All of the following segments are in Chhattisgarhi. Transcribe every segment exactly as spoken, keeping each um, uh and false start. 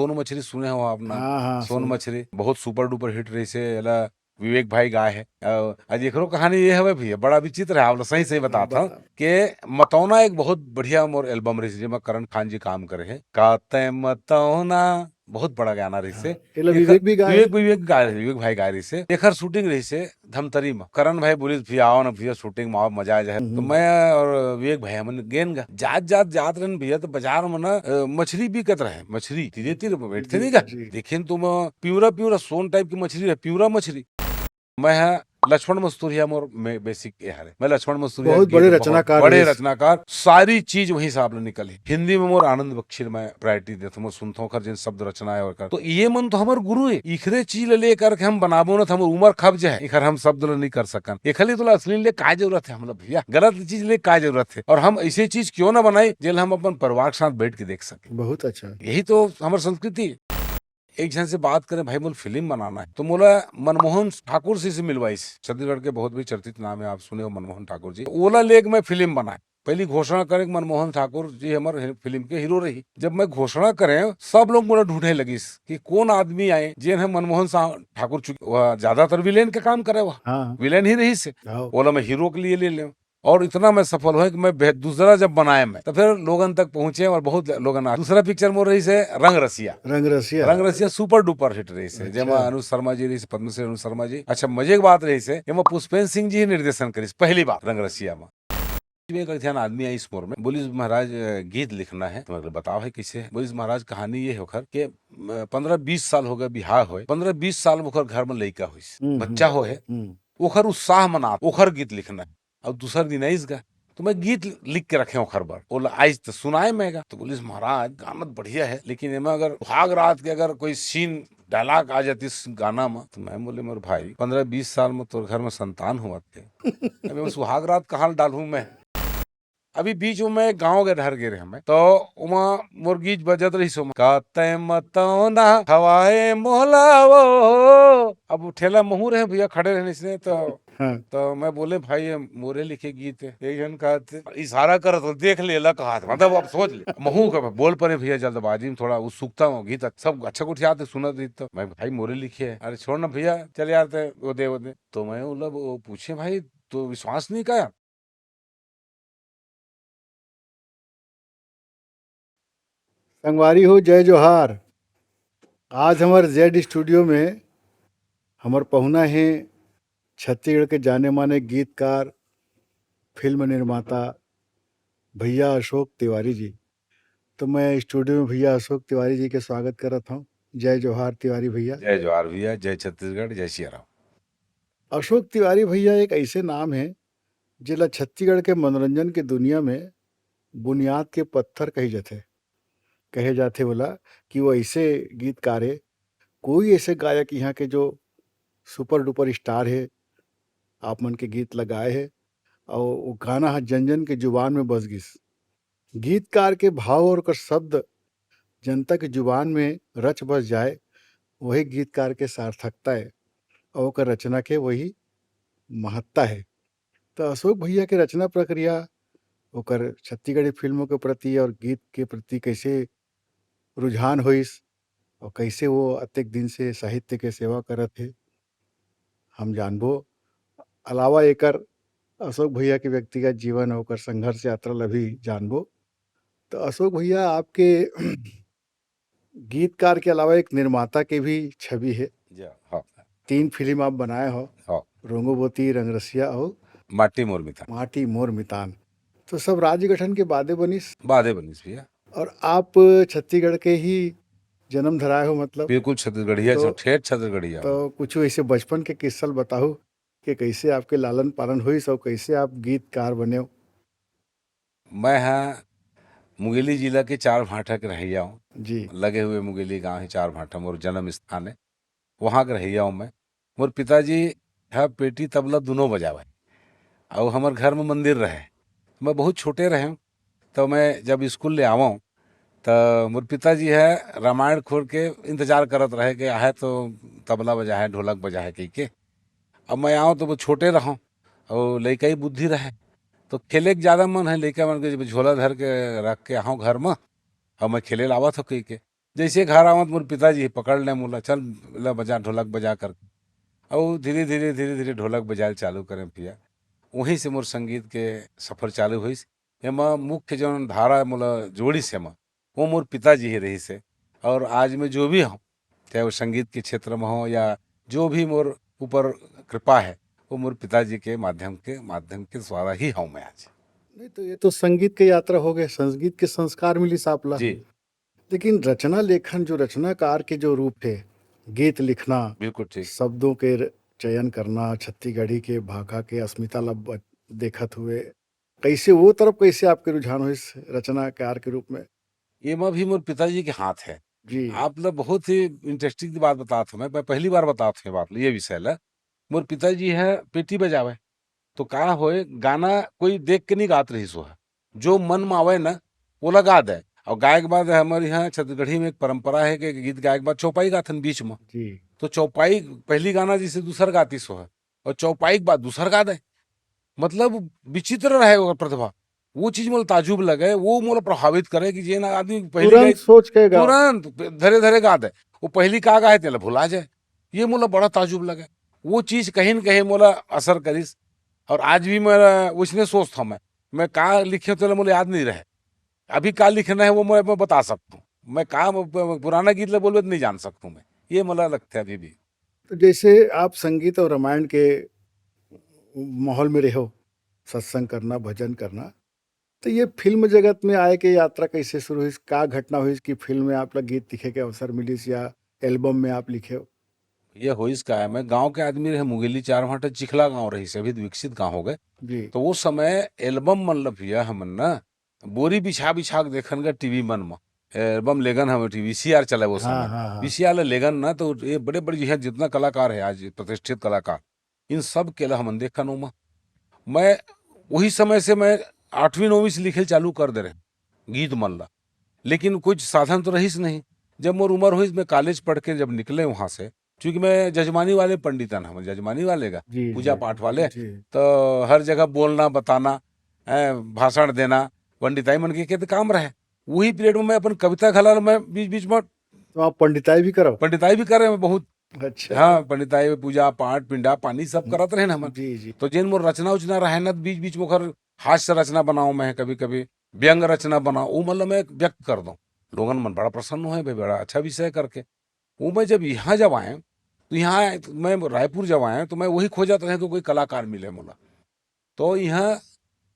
सोन मछरी सुने हो आप ना? हाँ, हाँ, सोन सुने। मछरी बहुत super duper hit रहिसे, एला विवेक भाई गाए हे। अउ आज एकरो कहानी ये हवे भैया, बड़ा विचित्र है, आप लोग सही सही बतात हूँ बताओ। कि मतौना एक बहुत बढ़िया मोर album रहिसे, जेमा करण खान जी काम करे हे। का तै मतौना बहुत बड़ा गाना रहिसे। हाँ, एला एकर विवेक भी गाए विवेक, हे। विवेक गाए रहिसे, विवेक भाई गाए रहिसे। एकर shooting रहिसे धमतरी में। करण भाई बोलिस, "भैया आओ ना भैया, shooting में आओ, मजा आ जाए।" तो हम्म। मैं और विवेक भाई हमन गेन गा। जात, जात, जात रहन भैया, तो बाजार में ना, अ, मछरी बिकत रहे, मछरी। तीरे तीर में बैठते जी, नहीं गा। जी। देखेन तो मैं पिंवरा, पिंवरा सोन type की मछरी रहे, पिंवरा मछरी। मैं हा लक्ष्मण मस्तुरिया मोर में basic ये हरे। मैं लक्ष्मण मस्तुरिया बहुत गीत बड़े बहुत रचनाकार बड़े रहिसे। रचनाकार, सारी चीज वहीं से आप ले निकली। हिंदी में मोर आनंद बख्शी ल मैं priority देथों, मोर सुनथों ओकर जेन शब्द रचना है ओकर। तो ये मन तो हमर गुरु है, इखरे चीज ले लेकर के हम बनाबो ना, तो हमर उमर खप जाए, इखर हम शब्द ले नहीं कर सकन। एखर लिए तोला असली ले का जरूरत है, हम लोग भैया गलत चीज ले का जरूरत है? और हम ऐसे चीज क्यों ना बनाई, जेल हम अपन परिवार के साथ बैठ के देख सके। बहुत अच्छा। यही तो हमर संस्कृति है। एक झन से बात करें, "भाई, मोला फिल्म बनाना है।" तो मोला मनमोहन ठाकुर जी से मिलवाइस। छत्तीसगढ़ के बहुत भी चर्चित नाम है, आप सुने हो मनमोहन ठाकुर जी। ओला लेके मैं फिल्म बनाए। पहली घोषणा करें कि मनमोहन ठाकुर जी हमर हे-, फिल्म के हीरो रही। जब मैं घोषणा करें, सब लोग मोला ढूंढे लगिस कि कौन आदमी आए, जेन है मनमोहन सा-, ठाकुर, चूंकि वह ज्यादातर विलेन के काम करे, वह हाँ। विलेन ही रहिसे। हाँ। ओला मैं हीरो के लिए ले लें। और इतना मैं सफल हुआ कि मैं बेह-, दूसरा जब बनाए मैं, तो फिर लोगन तक पहुंचे और बहुत लोगन आ-, दूसरा पिक्चर मोर रहिसे रंग रसिया। रंग रसिया। रंग रसिया super duper hit रहिसे, अच्छा। जेमा अनुज शर्मा जी रहिसे, पद्मश्री अनुज शर्मा जी। अच्छा, मजे की बात रहिसे, एमा पुष्पेंद्र सिंह जी ही निर्देशन करिस पहली बार रंग रसिया में। में एक झन आदमी आइस मोर में, बोलिस, "महाराज, अ, गीत लिखना है।" तो मैं बोले, "बताओ है कैसे है?" बोलिस, "महाराज, कहानी ये है ओखर के, अ, पन्द्रह बीस साल हो गए बिहाव होए, पन्द्रह बीस साल में ओखर घर में लइका होइस, हम्म, बच्चा हम्म, होए है, हम्म। ओखर उत्साह मनात, ओखर गीत लिखना है।" अब दूसर दिन आइस गा, तो मैं गीत लिख के रखे ओखर बर। ओला आइस त सुनाए मैं गा। तो बोलिस, "महाराज, गाना तो बढ़िया है, लेकिन एमा अगर सुहाग रात के अगर कोई scene, dialogue आ जातिस गाना में।" तो मैं बोले, "मोर भाई, पन्द्रह बीस साल में तोर घर में संतान होवत हे, अब एमा सुहाग रात कहाँ डालहूँ मैं?" अभी बीच में मैं गाँव के डहर गे रहे मैं, तो ओमा मोर गीत बजत रहिस ओमा, "का तै मतौना हवाए मोला वो।" अब ठेला महूँ रहे भैया, खड़े रहने इसने तो हाँ। तो मैं बोले, "भाई, ये मोरे लिखे गीत है।" एक जन कहते, इशारा करत हो, "देख ले, ला कहा था।" मतलब, अब सोच ले। महूँ का बोल परे भैया, जल्दबाजी में थोड़ा उत्सुकता हो, गीत अच्छा, सब अच्छा गोठियात हे, सुनत रहित तो। मैं, "भाई, मोरे लिखे है।" "अरे, छोड़ ना भैया, चल यार, ते वो दे, वो दे।" तो मैं बोला, वो पूछे, "भाई, तो विश्वास नहीं का?" संगवारी हो, जय जोहार। आज हमर जेड स्टूडियो में हमर पहुना हे छत्तीसगढ़ के जाने माने गीतकार, फिल्म निर्माता भैया अशोक तिवारी जी। तो मैं स्टूडियो में भैया अशोक तिवारी जी के स्वागत करत हूँ। जय जोहार तिवारी भैया। जय जोहार भैया, जय छत्तीसगढ़, जय सिया राम। अशोक तिवारी भैया एक ऐसे नाम है, जेला छत्तीसगढ़ के मनोरंजन के दुनिया में बुनियाद के पत्थर कहे जाथे। कहे जाथे बोला कि वो ऐसे गीतकार है, कोई ऐसे गायक यहाँ के जो super duper star है, आप मन के गीत लगाए है, और वो गाना ह जन जन के जुबान में बस गिस। गीतकार के भाव और ओकर शब्द जनता के जुबान में रच बस जाए, वही गीतकार के सार्थकता है और ओकर रचना के वही महत्ता है। तो अशोक भैया के रचना प्रक्रिया, ओकर छत्तीसगढ़ी फिल्मों के प्रति और गीत के प्रति कैसे रुझान होइस और कैसे वो अतेक दिन से साहित्य के सेवा करत हे, हम जानबो। अलावा एकर अशोक भैया के व्यक्तिगत जीवन और ओकर संघर्ष यात्रा ला भी जानबो। तो अशोक भैया, आपके गीतकार के अलावा एक निर्माता के भी छवि है। जी, हाँ। तीन फिल्म आप बनाए हो, हाँ। रोंगोबोती, रंगरसिया और माटी मोर मितान। माटी मोर मितान। तो सब राज्य गठन के बादे बनिस? बादे बनिस भैया। और आप छत्तीसगढ़ के ही जन्म धराए हो, मतलब? बिल्कुल छत्तीसगढ़िया, तो, ठेठ छत्तीसगढ़िया। तो कुछ ऐसे बचपन के किस्सा बताओ कि कैसे आपके लालन पालन होइस और कैसे आप गीतकार बने हो? मैं हा मुंगेली जिला के चार भाठा के रहइया हूँ। जी। लगे हुए मुंगेली गांव है चार भाठा, मोर जन्म स्थान है, वहाँ के रहइया हूँ मैं। मोर पिताजी हा पेटी तबला दोनों बजावे, अउ हमर घर में मंदिर रहे। मैं बहुत छोटे रहे हूँ, तो मैं जब स्कूल ले आवा हूँ, तो मोर पिताजी है रामायण खोल के इंतजार करत रहे कि आहे तो तबला बजा है, ढोलक बजा है कह के। अब मैं आवा तो वो छोटे रहा, और लइका ही बुद्धि रहे, तो खेले के ज्यादा मन है, लइका मन के जब झोला धर के रख के आवा घर में, और मैं खेले लावत हो कह के। जैसे घर आवत मोर पिताजी पकड़ ले मोला, "चल, ला बजा, ढोलक बजा," करके। अउ धीरे-धीरे, धीरे-धीरे ढोलक बजाए चालू करें भैया। वहीं से मोर संगीत के सफर चालू होइस। एमा मुख्य जौन धारा मोला जोड़िस एमा, वो मोर पिताजी ही रहिस हे। और आज मैं जो भी हूँ, चाहे वो संगीत के क्षेत्र में हो या जो भी मोर ऊपर कृपा है, वो मोर पिताजी के माध्यम के, माध्यम के द्वारा ही हूँ मैं आज। नहीं तो ये तो संगीत के यात्रा हो गए, संगीत के संस्कार मिलिस आप ला। जी। लेकिन रचना लेखन, जो रचनाकार के जो रूप है, गीत लिखना, बिल्कुल ठीक। शब्दों के र-, चयन करना, छत्तीसगढ़ी के भाखा के अस्मिता ला ब-, देखत हुए, कैसे वो तरफ कैसे आपके रुझान होइस रचनाकार के रूप में? एमा भी मोर पिताजी के हाथ है। जी। आप ला बहुत ही interesting बात बतात हूँ मैं, मैं पहली बार बतात हूँ ये बात, ये विषय ला। मोर पिताजी है पेटी बजावे, तो का होए, गाना कोई देख के नहीं गात रहिस होहे, जो मन में आवे ना, वो लगा दे। और गाय के बाद हमारे यहाँ छत्तीसगढ़ी में एक परंपरा है कि गीत गाय के बाद चौपाई गाथन बीच में। जी। तो चौपाई पहली गाना जैसे दूसर गातिस होहे, और चौपाई के बाद दूसर गा दे। मतलब विचित्र रहे ओकर प्रतिभा। वो चीज मोला ताजुब लगे, वो मोला प्रभावित करे कि जे ना आदमी पहली तुरंत गाय, सोच के गा। तुरंत धरे धरे गा दे। वो पहली का गाए तेला भुला जाए, ये मोला बड़ा ताजुब लगे। वो चीज कहीं न कहीं मोला असर करिस। और आज भी मैं उसने सोचता हूँ, मैं, मैं का लिखे तेला मोला याद नहीं रहे। अभी का लिखना है वो मैं, मैं बता सकता हूँ। मैं का प-, पुराना गीत ला बोलबे तो नहीं जान सकता हूँ मैं, ये मोला लगता है अभी भी। तो जैसे आप संगीत और रामायण के माहौल में रहो, सत्संग करना, भजन करना, तो ये फिल्म जगत में आए के यात्रा कैसे शुरू हुई? का घटना हुई कि फिल्म में आप ला गीत लिखे के अवसर मिलिस या एल्बम में आप लिखे हो? ये होइस का है, मैं गांव के आदमी रहे, मुंगेली चार भाटा चिखला गांव रहिस, अभी तो विकसित गांव हो गए। जी। तो वो समय एल्बम मन ल भैया हमन ना बोरी बिछा बिछा के देखन गा टीवी मन म, एल्बम लेगन हवे टीवी, वीसीआर चले वो हाँ, समय। हाँ, हाँ। वीसीआर ले लेगन ना तो ये बड़े बड़े यहाँ जितना कलाकार है आज प्रतिष्ठित कलाकार, इन सब के ला हमन देखन ओमा। मैं वही समय से मैं आठवीं नौवीं से लिखे चालू कर दे रहे गीत मन ला, लेकिन कुछ साधन तो रहिस नहीं। जब मोर उम्र हुई, मैं कॉलेज पढ़ के जब निकले वहाँ से, क्योंकि मैं जजमानी वाले पंडितन हूँ, जजमानी वाले का, जी, पूजा जी, पाठ वाले, जी। तो हर जगह बोलना, बताना, हैं, भाषण देना, पंडिताई मन के, के तो काम रहे। वही पीरियड में मैं अपन कविता घला मैं बीच बीच में तो आप पंडिताई भी करो? पंडिताई भी करे मैं बहुत। अच्छा। हाँ, पंडिताई में पूजा पाठ, पिंडा पानी सब हम्म। करत रहे ना हमन। जी, जी। तो जेन मोर रचना उचना रहे ना, बीच बीच में ओकर हास्य रचना बनाओ मैं कभी कभी, व्यंग रचना बनाओ, वो मतलब मैं व्यक्त कर दूं। लोगन मन बड़ा प्रसन्न होए, भाई बड़ा अच्छा विषय करके। वो मैं जब यहाँ जब आए, तो यहाँ आए, तो मैं रायपुर जब आए, तो मैं वही खोजत रहे कि कोई कलाकार मिले मोला। तो यहाँ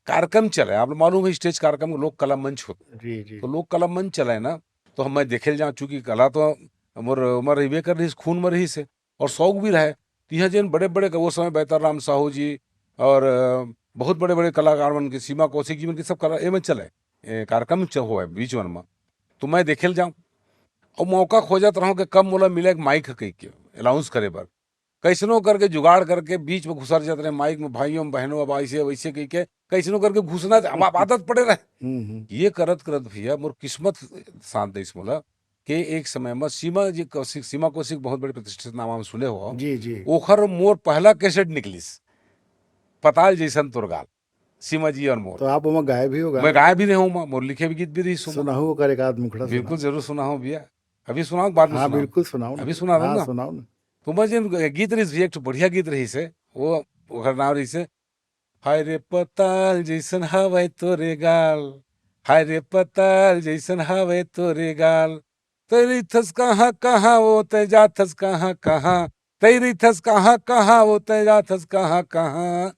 कार्यक्रम चले, आप मालूम है, स्टेज कार्यक्रम, लोक कला मंच होता है। जी, जी। तो लोक कला मंच चले ना, तो हम, मैं देखे ले जाऊँ, चूंकि कला तो मोर, मोर रहिबे कर रही, खून में रही से, और शौक भी रहे। तो यहाँ जेन बड़े बड़े, वो समय बेहतर राम साहू जी और, अ, बहुत बड़े बड़े कलाकार मन के, सीमा कौशिक जी मन के सब कला, ए में चले, ए, कार्यक्रम च-, होए बीच मन में। तो मैं देखे ले जाऊँ, और मौका खोजत रहूँ कि कब मोला मिले एक माइक कह के अनाउंस करे बर। कैसनो करके जुगाड़ करके बीच में घुसर जात रहे माइक में, "भाइयों बहनों, अब ऐसे वैसे कह के कैसनो करके घुसना, अब आप आदत पड़े रहे।" हम्म, हम्म। ये करत करत भैया मोर किस्मत साथ देस मोला कि एक समय में सीमा जी कौशिक, सीमा कौशिक बहुत बड़े प्रतिष्ठित नाम आप सुने हो, जी, जी। ओखर मोर पहला कैसेट निकलिस, पताल जैसन तोर गाल, सीमा जी और मोर। तो आप ओमा गाए भी हो, गाए? मैं गाए भी रहे हूँ, मोर लिखे भी गीत भी रही सुना। सुनाहू ओकर एक आध मुखड़ा बिल्कुल, सुनाओ। जरूर सुनाहूँ भैया। अभी सुनाओ, बाद में हाँ, सुनाओ। बिल्कुल सुनाओ ना। अभी सुना दूँ हाँ, ना। सुनाओ ना। तो मैं जिन गीत रही, एक ठो बढ़िया गीत रही से, वो ओकर नाम रही से, "हाय रे पताल जैसन हवय तोरे गाल, हाय रे पताल जैसन हवय तोरे गाल, तै रहिथस कहाँ कहाँ वो तै जाथस कहाँ कहाँ, तै रहिथस कहाँ कहाँ वो तै जाथस कहाँ कहाँ,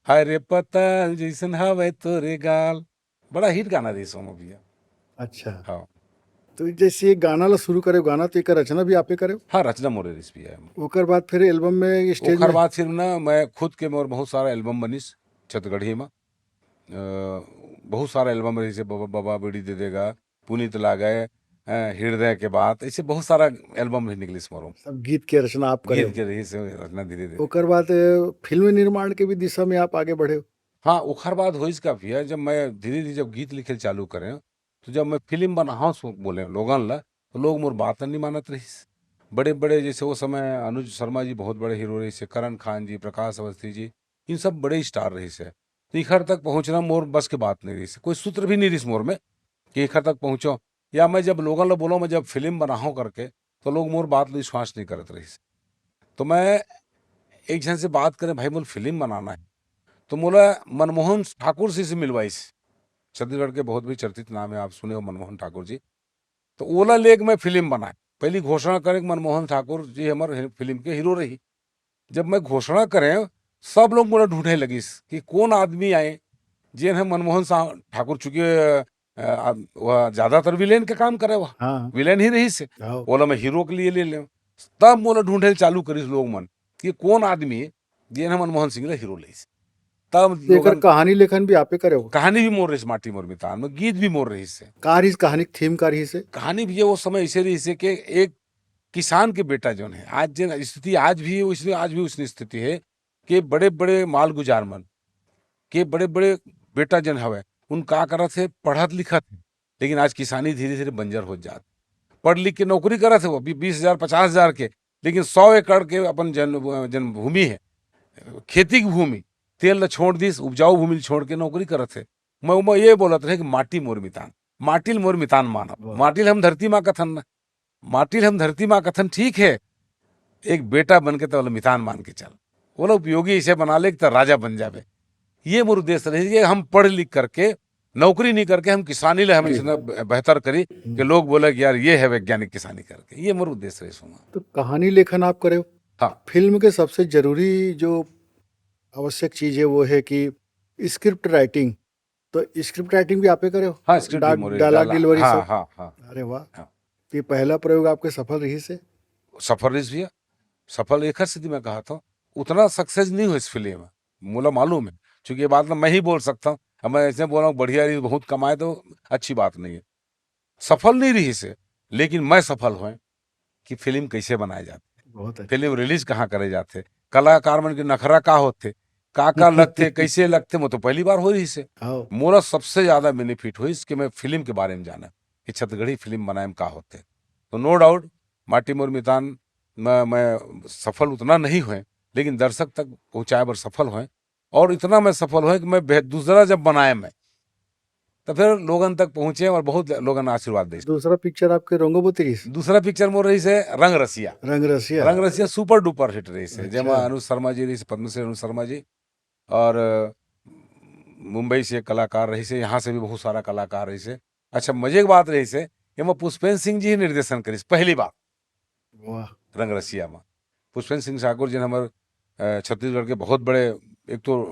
हाय रे पताल जैसन हवय तोरे गाल।" बड़ा हिट गाना रहिस ओमा भैया। अच्छा। हाँ। तो जैसे ये गाना ला शुरू करे, गाना तो एकर रचना भी आपे करे? हाँ, रचना मोरे रहिस भैया। ओकर बाद फिर एल्बम में, स्टेज ओकर में? बाद फिर ना मैं खुद के मोर बहुत सारा एल्बम बनिस छत्तीसगढ़ी में। अ, बहुत सारा एल्बम रहिस, बाबा, बाबा बीड़ी दे देगा, पुनीत लागय, अ, हृदय के बात, ऐसे बहुत सारा एल्बम भी निकलिस मोरो। सब गीत के रचना आप करे? गीत के रहिस रचना धीरे धीरे। ओकर बाद, अ, फिल्म निर्माण के भी दिशा में आप आगे बढ़े? हाँ, ओखर बाद होइस का भैया, जब मैं धीरे-धीरे जब गीत लिखे चालू करें, तो जब मैं फिल्म बनाहूँ सो बोले लोगन ला, तो लोग मोर बात नहीं मानत रहिस। बड़े-बड़े जैसे वो समय अनुज शर्मा जी बहुत बड़े हीरो रहिस हे, करण खान जी, प्रकाश अवस्थी जी, इन सब बड़े स्टार रहिस हे। तो इखर तक पहुँचना मोर बस के बात नहीं रहिस हे। कोई सूत्र भी नहीं रहिस मोर में कि इखर तक पहुँचो। या मैं जब लोगन ल बोलंव, मैं जब फिल्म बनाहूं करके, तो लोग मोर बात ल विश्वास नहीं करत रहिस। तो मैं एक झन से बात करें, भाई, मोला फिल्म बनाना है, तो मोला मनमोहन ठाकुर जी से मिलवाइस। छत्तीसगढ़ के बहुत भी चर्चित नाम है, आप सुने हो मनमोहन ठाकुर जी। तो ओला लेके मैं फिल्म बनाए, पहली घोषणा करें कि मनमोहन ठाकुर जी हमर हे-, फिल्म के हीरो रही। जब मैं घोषणा करें, सब लोग मोला ढूंढे लगिस कि कौन आदमी आए, जेन है मनमोहन सा-, ठाकुर, चूंकि, अ, अ, वह ज्यादातर विलेन के काम करे, वह हाँ। विलेन ही रहिस हे। हाँ। ओला मैं हीरो के लिए ले लें। तब मोला ढूंढे चालू करिस लोग मन कि कौन आदमी हे, जेन ह मनमोहन सिंह ला हीरो लेस। तब एकर लोगन कहानी लेखन भी आपे करे हो? कहानी भी मोर रहिस, माटी मोर मितान में गीत भी मोर रहिस हे। का रहिस कहानी के theme, का रहिस हे? कहानी भी ये वो समय ऐसे रहिस हे कि एक किसान के बेटा जोन है, आज जेन स्थिति आज भी है, उसने आज भी उसने स्थिति है कि बड़े-बड़े मालगुजार मन के बड़े-बड़े बेटा जन हवय, उन का करत हे, पढ़त लिखत हे, लेकिन आज किसानी धीरे-धीरे बंजर होत जात। पढ़ लिख के नौकरी करत हे वो, बी-, बीस हजार, पचास हजार के, लेकिन सौ एकड़ के अपन जन-, जन्मभूमि है, खेती की भूमि, तेल ल छोड़ दिस, उपजाऊ भूमि ल छोड़ के नौकरी करत हे। मैं, मैं ये बोलत रहे कि माटी मोर मितान, माटी ल मोर मितान मानब, वाह। माटी ल हम धरती माँ कथन ना, माटी ल हम धरती माँ कथन, ठीक है, एक बेटा बन के तो मितान मान के चल, ओला उपयोगी इसे बना ले, तो राजा बन जावे। ये मोर उद्देश्य रही कि हम पढ़ लिख करके, नौकरी नहीं करके, हम किसानी ले हम जी। इसने बेहतर करी हम्म। कि लोग बोले कि यार, ये है वैज्ञानिक किसानी करके। ये मोर उद्देश्य रही सुना। तो कहानी लेखन आप करे हो? हाँ। फिल्म के सबसे जरूरी जो आवश्यक चीज है, वो है कि script writing। तो script writing भी आपे करे हो? हाँ, script भी डाक-, मोरे dialogue डाला। Delivery हाँ, सब? हाँ, हाँ। अरे वाह। हाँ। तो ये पहला प्रयोग आपके सफल रहिस हे? सफल रहिस भैया, सफल एकर सेती मैं कहा था, उतना success नहीं होइस फिल्म में, मोला मालूम है, क्योंकि ये बात ना मैं ही बोल सकता हूँ। अब मैं ऐसे बोल रहा हूँ, बढ़िया रही, बहुत कमाए, तो अच्छी बात नहीं है। सफल नहीं रहिस हे, लेकिन मैं सफल होए कि फिल्म कैसे बनाए जाथे, बहुत अच्छा। फिल्म release कहाँ करे जाथे, कलाकार मन के नखरा का होथे, का का लगथे, कैसे लगथे, वो तो पहली बार हो रहिस हे। हाँ। मोला सबसे ज्यादा benefit होइस कि मैं फिल्म के बारे में जाना कि छत्तीसगढ़ी फिल्म बनाए में का होथे। तो no doubt, माटी मोर मितान में मैं सफल उतना नहीं होए, लेकिन दर्शक तक पहुंचाए बर सफल होए, और इतना मैं सफल होए कि मैं बेह-, दूसरा जब बनाए मैं, तो फिर लोगन तक पहुंचे और बहुत लोगन आशीर्वाद दे। दूसरा पिक्चर आपके रंगोबती रहिस? दूसरा पिक्चर मोर रहिस हे रंग रसिया। रंग रसिया। रंग रसिया super duper hit रहिस हे, अच्छा। जेमा अनुज शर्मा जी रहिस, पद्मश्री अनुज शर्मा जी, और, अ, मुंबई से कलाकार रहिस हे, यहाँ से भी बहुत सारा कलाकार रहिस हे। अच्छा, मजे की बात रहिस हे, एमा पुष्पेंद्र सिंह जी ही निर्देशन करिस पहली बार। वाह। रंग रसिया में। पुष्पेंद्र सिंह ठाकुर जी हमर, अ, छत्तीसगढ़ के बहुत बड़े, एक तो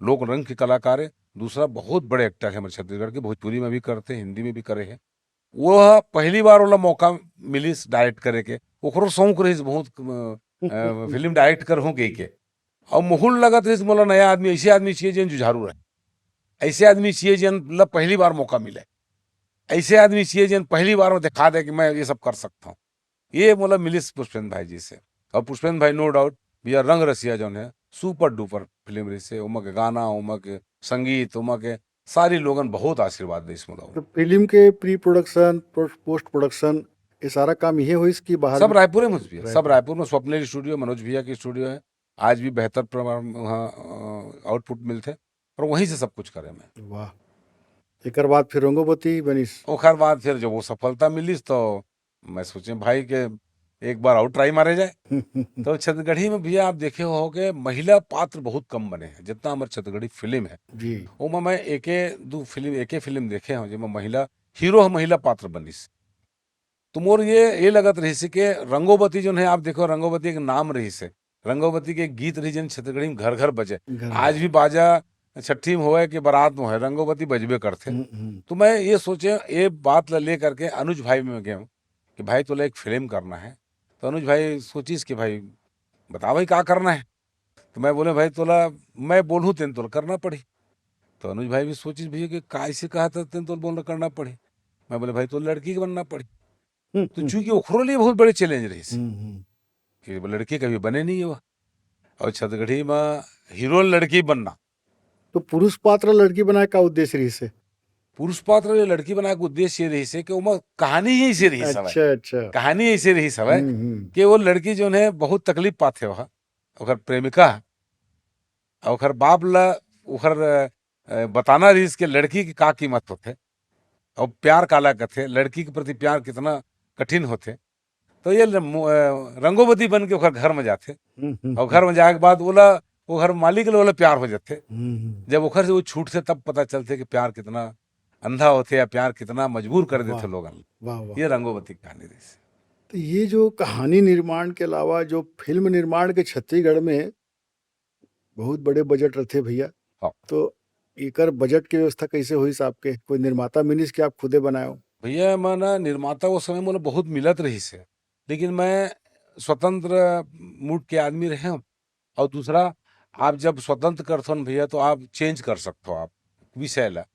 लोक रंग के कलाकार है, दूसरा बहुत बड़े actor है हमर छत्तीसगढ़ के, भोजपुरी में भी करते, हिंदी में भी करे हैं। वो पहली बार ओला मौका मिलिस direct करे के, ओकरो शौक रहिस बहुत, अ, अ, फिल्म direct करहूं कह के। और मोहूल लगत रहिस मोला नया आदमी, ऐसे आदमी चाहिए जेन जुझारू रहे, ऐसे आदमी चाहिए जेन ला पहली बार मौका मिले, ऐसे आदमी चाहिए जेन पहली बार में दिखा दे कि मैं ये सब कर सकता हूँ। ये मोला मिलिस पुष्पेंद्र भाई जी से। और पुष्पेंद्र भाई no doubt भैया रंग रसिया जौन है super duper फिल्म रहिस हे, ओमा के गाना, ओमा के संगीत, ओमा के सारी लोगन बहुत आशीर्वाद देस मोला। तो फिल्म के pre production, post, post production, ये सारा काम इहे होइस कि बाहर सब में? रायपुर में होइस भैया, सब रायपुर। रायपुर में स्वप्निल स्टूडियो, मनोज भैया की स्टूडियो है। आज भी बेहतर प्रमाण, वहाँ, अ, output मिलथे और वहीं से सब कुछ करे मैं। वाह। एकर बाद फिर रंगोबती बनिस? ओकर बाद फिर जब वो सफलता मिलिस तो मैं सोचे भाई के एक बार और try मारे जाए। तो छत्तीसगढ़ी में भैया आप देखे हो कि महिला पात्र बहुत कम बने हैं, जितना हमर छत्तीसगढ़ी फिल्म है। जी। ओमा मैं एके दू फिल्म, एके फिल्म देखे हूँ जेमा महिला हीरो ह महिला पात्र बनिस। तो मोर ये, ये लगत रहिस हे कि रंगोबती जोन है, आप देखो रंगोबती एक नाम रहिस हे, रंगोबती के गीत रहिस जेन छत्तीसगढ़ी में घर घर बजे। घर घर। आज भी बाजा छट्ठी में होए कि बारात में होए, रंगोबती बजबे करथे। हम्म, हम्म। तो मैं ये सोचे, ये बात ला ले करके अनुज भाई में गए हूँ कि भाई तोला एक फिल्म करना है। तो अनुज भाई सोचिस कि भाई बता भाई का करना है। तो मैं बोले भाई तोला मैं बोलूँ तेन तोला करना पड़ी। तो अनुज भाई भी सोचिस भैया कि का ऐसे कहा था तेन तोला बोलना करना पड़ी। मैं बोले भाई तोला लड़की के बनना पड़ी। हम्म, तो हम्म। चूंकि ओकरो लिए बहुत बड़े challenge रहिस हम्म, हम्म। कि वो लड़की कभी बने नहीं है वो। और छत्तीसगढ़ी में हीरो लड़की बनना। तो पुरुष पात्र लड़की बनाए का उद्देश्य रहिस हे? पुरुष पात्र ले लड़की बनाए के उद्देश्य ये रहिस हे कि ओमा कहानी ही ऐसे रहिस हवय। अच्छा, अच्छा। कहानी ऐसे रहिस हवय हम्म, हम्म। कि वो लड़की जोन है बहुत तकलीफ पाथे वह, ओकर प्रेमिका ह, और ओकर बाप ला ओकर, अ, बताना रहिस कि लड़की की का कीमत होथे। अब प्यार काला कथे, लड़की के प्रति प्यार कितना कठिन होथे। तो ये ल-, मो-, अ, रंगोबती बन के ओकर घर में जाथे। हम्म, हम्म, और घर में जाए के बाद ओला, वो घर मालिक ले ओला प्यार हो जाथे। हम्म, हम्म। जब ओकर से वो छूटथे, तब पता चलथे कि प्यार कितना अंधा होथे या प्यार कितना मजबूर कर देथे वाह, लोगन। वाह, वाह। ये रंगोबती की कहानी रहिस। तो ये जो कहानी निर्माण के अलावा जो फिल्म निर्माण के छत्तीसगढ़ में बहुत बड़े बजट रथे भैया, हाँ। तो एकर बजट के व्यवस्था कैसे होइस आपके? कोई निर्माता मिलिस कि आप खुदे बनाए हो? भैया, मैं ना निर्माता वो समय मोला बहुत मिलत रहिस हे, लेकिन मैं स्वतंत्र मूड के आदमी रहे हूँ। और दूसरा, आप जब स्वतंत्र करथो न भैया, तो आप चेंज कर सकथो आप विषय ला,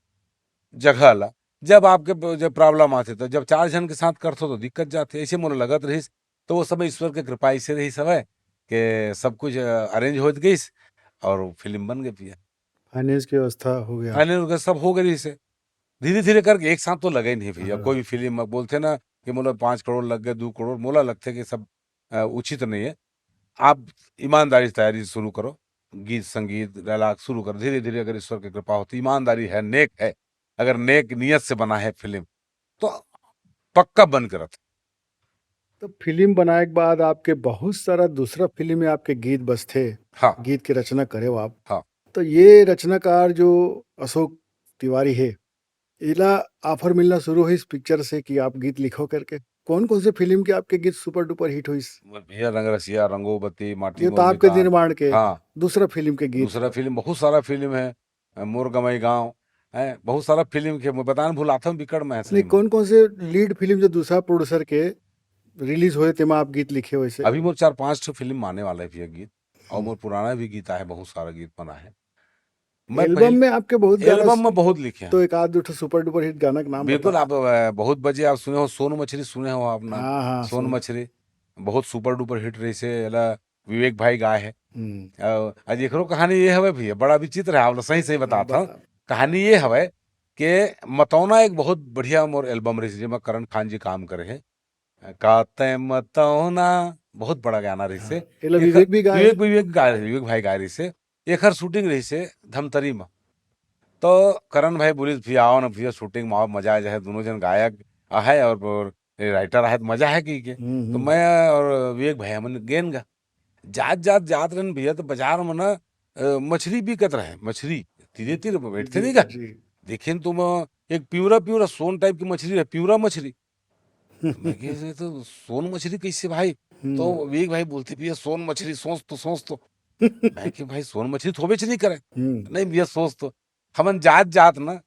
जगह ला। जब आपके ब-, जब प्रॉब्लम आथे, तो जब चार झन के साथ करथो, तो दिक्कत जाथे। ऐसे मोला लगत रहिस, तो वो समय ईश्वर के कृपा ऐसे रहिस हवय कि सब कुछ, अ, अरेंज होत गइस और फिल्म बन गई भैया। फाइनेंस की व्यवस्था हो गया। फाइनेंस वगैरह सब हो गए रहिस हे। धीरे-धीरे करके एक साथ तो लगे नहीं भैया। हाँ। कोई भी फिल्म में बोलथे ना कि मोला पाँच करोड़ लग गए, दो करोड़, मोला लगथे कि सब, अ, उचित नहीं है। आप ईमानदारी से तैयारी शुरू करो, गीत संगीत, डायलॉग शुरू करो धीरे-धीरे। अगर ईश्वर की कृपा होती, ईमानदारी है, नेक है, अगर नेक नियत से बना है फिल्म, तो पक्का बन के रथे। तो फिल्म बनाए के बाद आपके बहुत सारा दूसरा फिल्म में आपके गीत बजथे, हाँ। गीत के रचना करे हो आप। हाँ। तो ये रचनाकार जो अशोक तिवारी हे, एला ऑफर मिलना शुरू होइस पिक्चर से कि आप गीत लिखो करके? कौन-कौन से फिल्म के आपके गीत सुपर डुपर हिट होइस? भैया रंग रसिया, रंगोबती, माटी ये तो मोर आपके मितान। निर्माण के हाँ। दूसरा फिल्म के गीत। दूसरा फिल्म, बहुत सारा फिल्म है, अ, मोर गंवई गाँव, हैं, बहुत सारा फिल्म के, मैं बताना भुलाथंव बिकट मैं नहीं, फिल्म। कौन-कौन से लीड फिल्म जो दूसरा प्रोड्यूसर के रिलीज होए, तेमा आप गीत लिखे हो ऐसे? अभी मोर चार पाँच ठो फिल्म आने वाला है भैया गीत, और हम्म। मोर पुराना भी गीत आए, बहुत सारा गीत बना है। मैं एल्बम पहले में आपके बहुत गाना एल्बम में बहुत लिखे हैं। तो एक आध दो ठो सुपर डुपर हिट गाना के नाम बिल्कुल, बताओ। आप, अ, बहुत बजे आप सुने हो, सोन मछली सुने हो आप ना? हाँ, हाँ, सोन सोन। मछली बहुत सुपर डुपर हिट रहिस हे, एला विवेक भाई गाए हे। हम्म। अ, आज एकरो कहानी ये हवे भैया, बड़ा विचित्र है, आप ला सही सही हाँ, बताता हूँ। बताओ। कहानी ये हवे कि मतौना एक बहुत बढ़िया मोर एल्बम रहिस, जेमा करण खान जी काम करे हे। का तैं मतौना, बहुत बड़ा गाना रहिस हे। हाँ, एला एकर विवेक भी गाए हे। विवेक, विवेक गाए रहिस, विवेक भाई गाए रहिस हे। एकर शूटिंग रहिस हे धमतरी म। तो करण भाई बोलिस, "भैया, आओ ना भैया, शूटिंग में आओ, मजा आ जाए, दोनों जन गायक आहे और, और राइटर आहे, तो मजा है," कहिके। हम्म, तो हम्म। मैं और विवेक भाई हमन गेन गा। जात, जात, जात रहन भैया, तो बाजार में ना, अ, मछली बिकत रहे, मछली तीरे तीर में बैठते जी, नहीं का? जी। देखेन तो मैं एक पिंवरा, पिंवरा सोन टाइप की मछली रहे, पिंवरा मछली। मैं कहे, "ये तो सोन मछली कैसे भाई?" हम्म। तो विवेक भाई बोलते, "भैया सोन मछली, सोच तो, सोच तो।" मैं कहे, "भाई सोन मछली थोबेच नहीं करे।" हम्म। "नहीं भैया सोच तो।" हमन जात जात ना,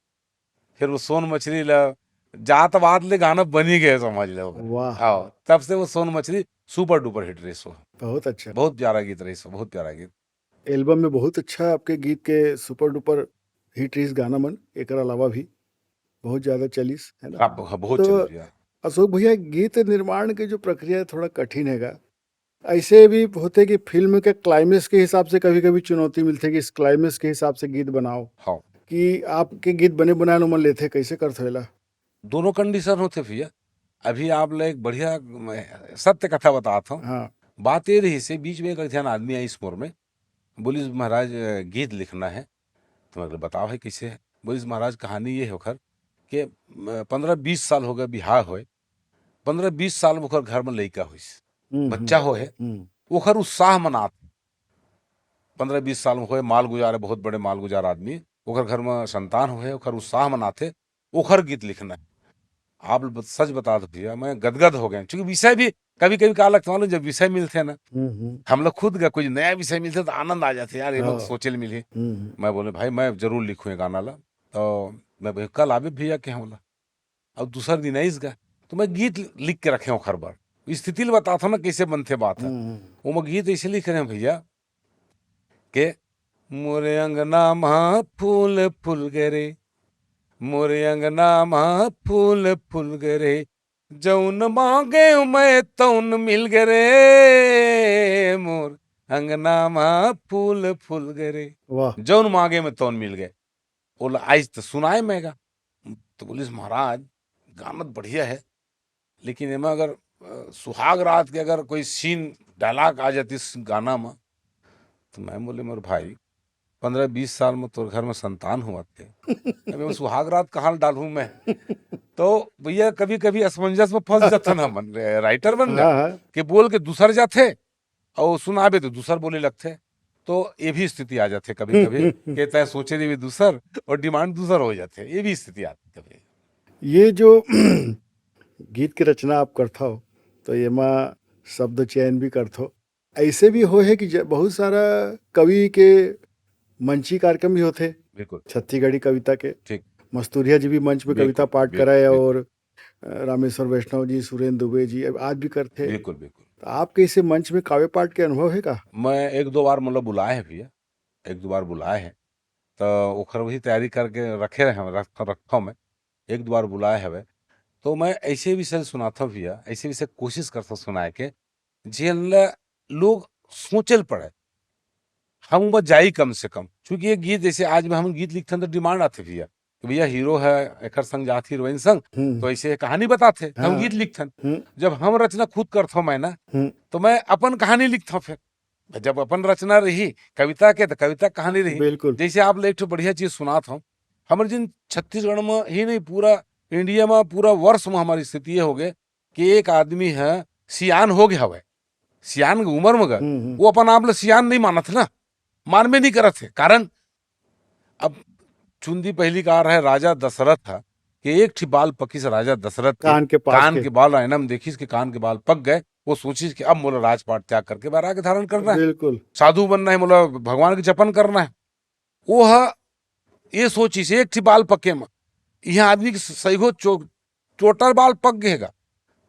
फिर वो सोन मछली ला जात वात ले गाना बनी गए, समझ लो। वाह। हाँ, तब से वो सोन मछली सुपर डुपर हिट रहिस हो। बहुत अच्छा। बहुत प्यारा गीत रहिस हो, बहुत प्यारा गीत। एल्बम में बहुत अच्छा आपके गीत के सुपर डुपर हिट रहिस गाना मन, एकर अलावा भी बहुत ज्यादा चलिस, है ना? हाँ, ब-, हाँ, बहुत तो चलिस भैया। अशोक भैया, गीत निर्माण के जो प्रक्रिया है, थोड़ा कठिन हैगा। ऐसे भी होथे कि फिल्म के क्लाइमेक्स के हिसाब से कभी-कभी चुनौती मिलथे कि इस क्लाइमेक्स के हिसाब से गीत बनाओ। हाँ। कि आपके गीत बने बनाए ल ओमन लेथे, कैसे करथो एला? दोनों कंडीशन होथे भैया। अभी आप ला एक बढ़िया, मैं सत्य कथा बतात हूँ। हाँ। बात ये रहिस हे, बीच में एक झन आदमी आइस मोर में, बोलिस, "महाराज, अ, गीत लिखना है।" तो मैं बोले, "बताओ भाई, कैसे है?" बोलिस, "महाराज, कहानी ये है ओखर कि, अ, पन्द्रह बीस साल हो गए बिहाव होए, पन्द्रह बीस साल में ओखर घर में लइका होइस, हम्म, बच्चा हम्म, होए, हम्म। ओखर उत्साह मनात, पन्द्रह बीस साल में होए, माल गुजार है, बहुत बड़े माल गुजार आदमी, ओखर घर में संतान होए, ओखर उत्साह मनाथे, ओखर गीत लिखना है।" आप ब-, सच बता दो भैया, मैं गदगद हो गया, क्योंकि विषय भी कभी-कभी का लगता मालूम, जब विषय मिलथे ना, हम्म, हम्म। हम लोग खुद का कुछ नया विषय मिलथे तो आनंद आ जाथे, "यार, ये लोग हाँ। सोचे ल मिलही।" हम्म, हम्म। मैं बोले, "भाई, मैं जरूर लिखूँ ये गाना ला।" तो मैं बोले, "कल आबे भैया के यहाँ बोला।" अब दूसर दिन आइस गा, तो मैं गीत लिख के रखे हूँ ओखर बर। स्थिति ल बताथो ना, कैसे बनथे बात ह। हम्म, हम्म। ओमा गीत ऐसे लिख रहे हैं भैया के, "मोरे अंगना मा फूल फूल गे रे, मोरे अंगना मा फूल फूल गे रे, जौन मांगे मैं तौन मिल गे रे, मोर अंगना मा फूल फूल गे रे।" वाह। जौन मांगे मैं तौन मिल गे। ओला आइस त सुनाए मैं गा। तो बोलिस, "महाराज, गाना तो बढ़िया है, लेकिन एमा अगर, अ, सुहाग रात के अगर कोई सीन, डायलॉग आ जातिस गाना म," तो मैं बोले, "मोर भाई, पन्द्रह बीस साल में तोर घर में संतान होवत हे, अबे वो सुहाग रात कहाँ डालूं मैं? तो भैया, कभी कभी असमंजस में फंस जाथन हमन, राइटर मन ला, हाँ, हाँ। कि बोल के दूसर जाथे और सुनाबे तो दूसर बोले लगथे। तो ये भी स्थिति आ जाथे कभी कभी कि तय सोचे रहिबे दूसर और डिमांड दूसर हो जाथे, ये भी स्थिति आथे कभी। ये जो गीत के रचना आप करथव, तो एमा शब्द चयन भी करथव। ऐसे भी होय हे कि ज-, बहुत सारा कवि के मंची कार्यक्रम भी होथे, बिल्कुल। छत्तीसगढ़ी कविता के। ठीक। मस्तूरिया जी भी मंच में बिल्कुल, कविता पाठ बिल्कुल, करे, बिल्कुल। और, अ, रामेश्वर वैष्णव जी, सुरेंद्र दुबे जी, अब आज भी करथे। बिल्कुल, बिल्कुल। तो आप कैसे मंच में काव्य पाठ के अनुभव हे का? मैं एक दो बार, मतलब, बुलाए हे भैया, एक दो बार बुलाए हे, तो ओखर वही तैयारी करके रखे रहे, रख-, रखथव मैं। एक दो बार बुलाए हवे, तो मैं ऐसे विषय सुनाथव भैया, ऐसे विषय कोशिश करथव सुनाए के, जेन ल लोग सोचे ल पड़े, हम उमा जाई कम से कम। चूंकि ये गीत, जैसे आज में हम गीत लिखथन तो डिमांड आथे भैया कि भैया हीरो हे, एकर संग जात हीरोइन संग, हम्म। तो ऐसे कहानी बताथे, हम हाँ। गीत लिखथन। हम्म। जब हम रचना खुद करथव मैं ना, हम्म। तो मैं अपन कहानी लिखथव। फिर जब अपन रचना रही कविता के, तो कविता कहानी रही। बिल्कुल। जैसे आप ले एक ठो बढ़िया चीज सुनात हव, हमर जिन छत्तीसगढ़ में ही नहीं, पूरा इंडिया में, पूरा वर्ष में हमारी स्थिति ये हो गए कि एक आदमी हे, सियान हो गया हवे, सियान के उम्र में गा, हम्म, हम्म। वो अपन आप ले सियान नहीं मानत ना, मानबे नहीं करत हे। कारण अब चुंदी पहली कार हे राजा दशरथ हा, कि एक ठी बाल पकिस राजा दशरथ के, कान के पास कान के। के बाल आईना में देखिस कि कान के बाल पक गए, वो सोचिस कि अब मोला राजपाट त्याग करके वैराग्य धारण करना हे, बिल्कुल। साधु बनना हे, मोला भगवान के जपन करना हे। वो हा ये सोचिस, एक ठी बाल पके में, यहाँ आदमी के सही हो चो-, टोटल बाल पक गए गा,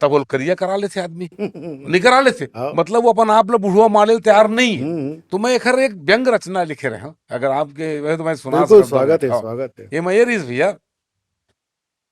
तब वो करिया करा लेथे आदमी, नहीं करा लेथे। हाँ। मतलब वो अपन आप ला बुढ़वा माने ल तैयार नहीं हे। हम्म, हम्म। तो मैं एकर एक व्यंग रचना लिखे रहे हूँ, अगर आपके वह तो मैं सुना बिल्कुल, सकता हूँ। स्वागत हे, हाँ। स्वागत हे। ये मैं ये रहीस भैया,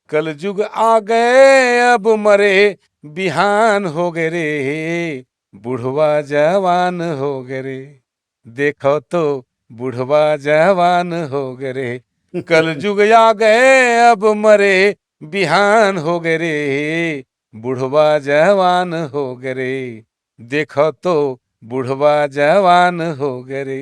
कलजुग आ गए अब मरे बिहान हो गए रे, बुढ़वा जवान हो गए रे, देखो तो बुढ़वा जवान हो गए रे, कलजुग आ गए अब मरे बिहान हो गए रे, बुढ़वा जवान हो गए रे, देखो तो बुढ़वा जवान हो गए रे,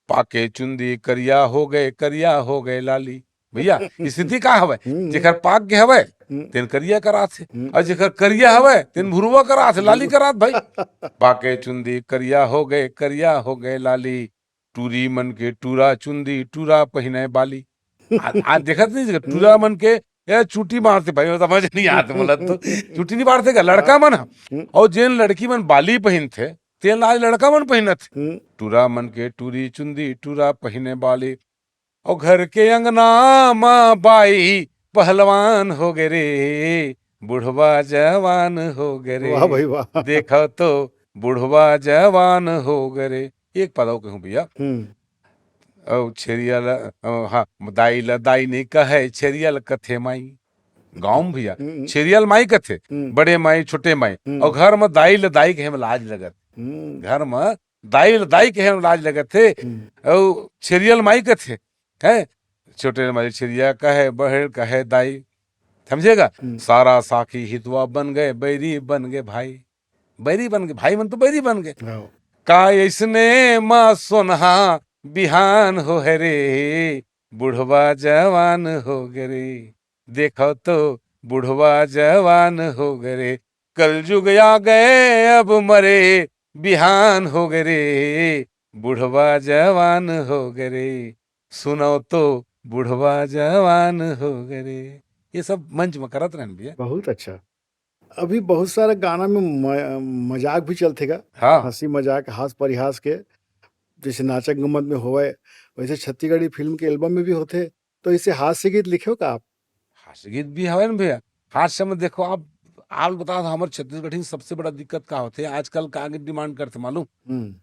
पाके चुंदी करिया हो गए, करिया हो गए लाली। भैया, स्थिति का हवे? हम्म। जेकर पाक के हवे, हम्म। तेन करिया करात हे, हम्म। और जेकर करिया हवे, तेन भुरवा करात हे, लाली करात भाई। पाके चुंदी करिया हो गए, करिया हो गए लाली, टूरी मन के टूरा चुंदी, टूरा पहिने बाली। आ, आ देखत नहीं, टूरा मन के ये चूटी मारथे भाई, वो समझ नहीं आत मोला तो। चूटी नहीं मारथे का लड़का मन ह। हम्म। और जेन लड़की मन बाली पहिनथे, तेन आज लड़का मन पहिनत हे। हम्म। टूरा मन के टूरी चुंदी, टूरा पहिने बाली। और घर के अंगना मा बाई पहलवान हो गए रे, बुढ़वा जवान हो गए रे। वाह भाई वाह। देखो तो बुढ़वा जवान हो गए रे। एक पदव कहूँ भैया, हम्म। अउ छेरिया ल, अ, हाँ, दाई ल दाई नहीं कहे, छेरिया ल कथे माई। गाँव में भैया, हम्म। छेरिया ल माई कथे, हम्म। बड़े माई, छोटे माई। हम्म। और घर में दाई ल दाई कहे में लाज लगत। हम्म। घर में दाई ल दाई कहे में लाज लगत हे। हम्म। अउ छेरिया ल माई कथे, है? छोटे ल माई छेरिया कहे, बड़े ल कहे दाई। समझे गा? हम्म। सारा साखी हितवा बन गए, बैरी बन गए भाई। बैरी बन गए, भाई मन तो बैरी बन गए। हाँ। का ऐसने मा सोनहा बिहान हो गए रे, बुढ़वा जवान हो गए रे, देखो तो बुढ़वा जवान हो गए रे, कलजुग आ गए अब मरे बिहान हो गए रे, बुढ़वा जवान हो गए रे, सुनो तो बुढ़वा जवान हो गए रे। ये सब मंच में करत रहन भैया। बहुत अच्छा। अभी बहुत सारा गाना में म-, मजाक भी चलथे गा। हाँ। हंसी मजाक, हास परिहास के, जैसे नाचक गम्मत में होवे, वैसे छत्तीसगढ़ी फिल्म के एल्बम में भी होथे। तो इसे हास्य गीत लिखे हो का आप? हास्य गीत भी हवे ना भैया। हास्य में देखो आप, आप बता दो, हमारे छत्तीसगढ़ी में सबसे बड़ा दिक्कत का होथे, आजकल का आगे डिमांड करथे मालूम? हम्म।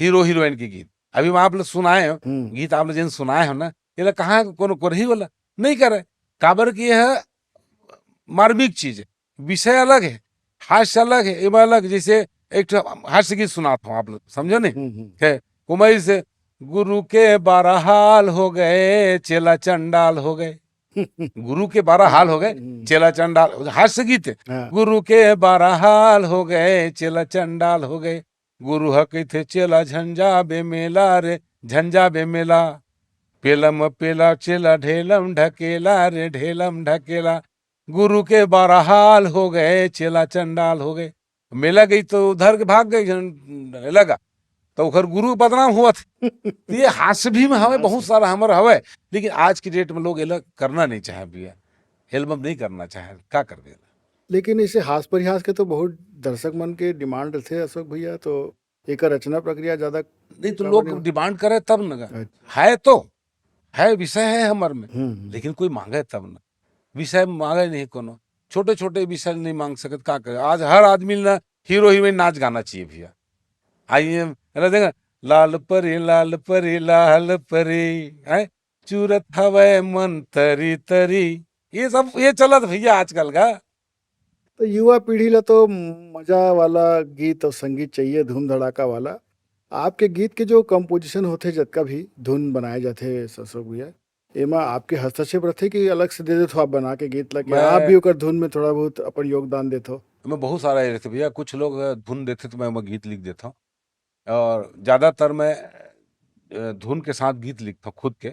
हीरो हीरोइन के गीत। अभी मैं आप लोग सुनाए हो, हम्म। गीत आप लोग जिन सुनाए हो ना, ये लोग कहाँ कोनो कोरही वाला नहीं करे, काबर कि यह मार्मिक चीज है, विषय अलग है, हास्य अलग है, एमा अलग। जैसे एक ठो हास्य गीत सुनात हूँ, आप लोग समझो नहीं? हम्म, हम्म। है, कुमारी से, गुरु के बारह हाल हो गए, चेला चंडाल हो गए। गुरु के बारह हाल हो गए, हम्म। चेला चंडाल, हास्य गीत है। हाँ। गुरु के बारह हाल हो गए, चेला चंडाल हो गए। गुरु ह कहिथे चेला झंझा बे मेला रे, झंझा बे मेला। पेलम पेला चेला ढेलम ढकेला रे ढेलम ढकेला, गुरु के बारा हाल हो गए, चेला चंडाल हो गए। मेला गई तो उधर के भाग गए, जन लगा तो ओकर गुरु बदनाम हुआ थे। तो ये हास्य भी में हवे, बहुत सारा हमर हवे, लेकिन आज की डेट में लोग एला करना नहीं चाहे भैया, एल्बम नहीं करना चाहे, का कर देला? लेकिन इसे हास परिहास के तो बहुत दर्शक मन के डिमांड रथे अशोक भैया, तो एकर रचना प्रक्रिया ज्यादा नहीं तो का लोग बने? डिमांड करे तब न। अच्छा। है तो, है विषय है हमर में, हम्म, हम्म। लेकिन कोई मांगे तब न। विषय मांगे नहीं कोनो, छोटे छोटे विषय नहीं मांग सकत, का करे? आज हर आदमी ना हीरो हीरोइन नाच गाना चाहिए भैया। आइए, अरे देखा, लाल परी, लाल परी, लाल परी, है चूरत हवय मन तरी तरी, ये सब ये चलत भैया आजकल का। तो युवा पीढ़ी ला तो मजा वाला गीत और संगीत चाहिए, धूम धड़ाका वाला। आपके गीत के जो कंपोजिशन होथे, जतका भी धुन बनाए जाथे अशोक भैया, एमा आपके हस्तक्षेप रथे कि अलग से दे देथो आप बना के गीत ला, कि मैं आप भी ओकर धुन में थोड़ा बहुत अपन योगदान देथो? मैं बहुत सारा ये रहिथे भैया, कुछ लोग, अ, धुन देथे तो मैं ओमा गीत लिख देथों, और ज्यादातर मैं, अ, धुन के साथ गीत लिखथों खुद के,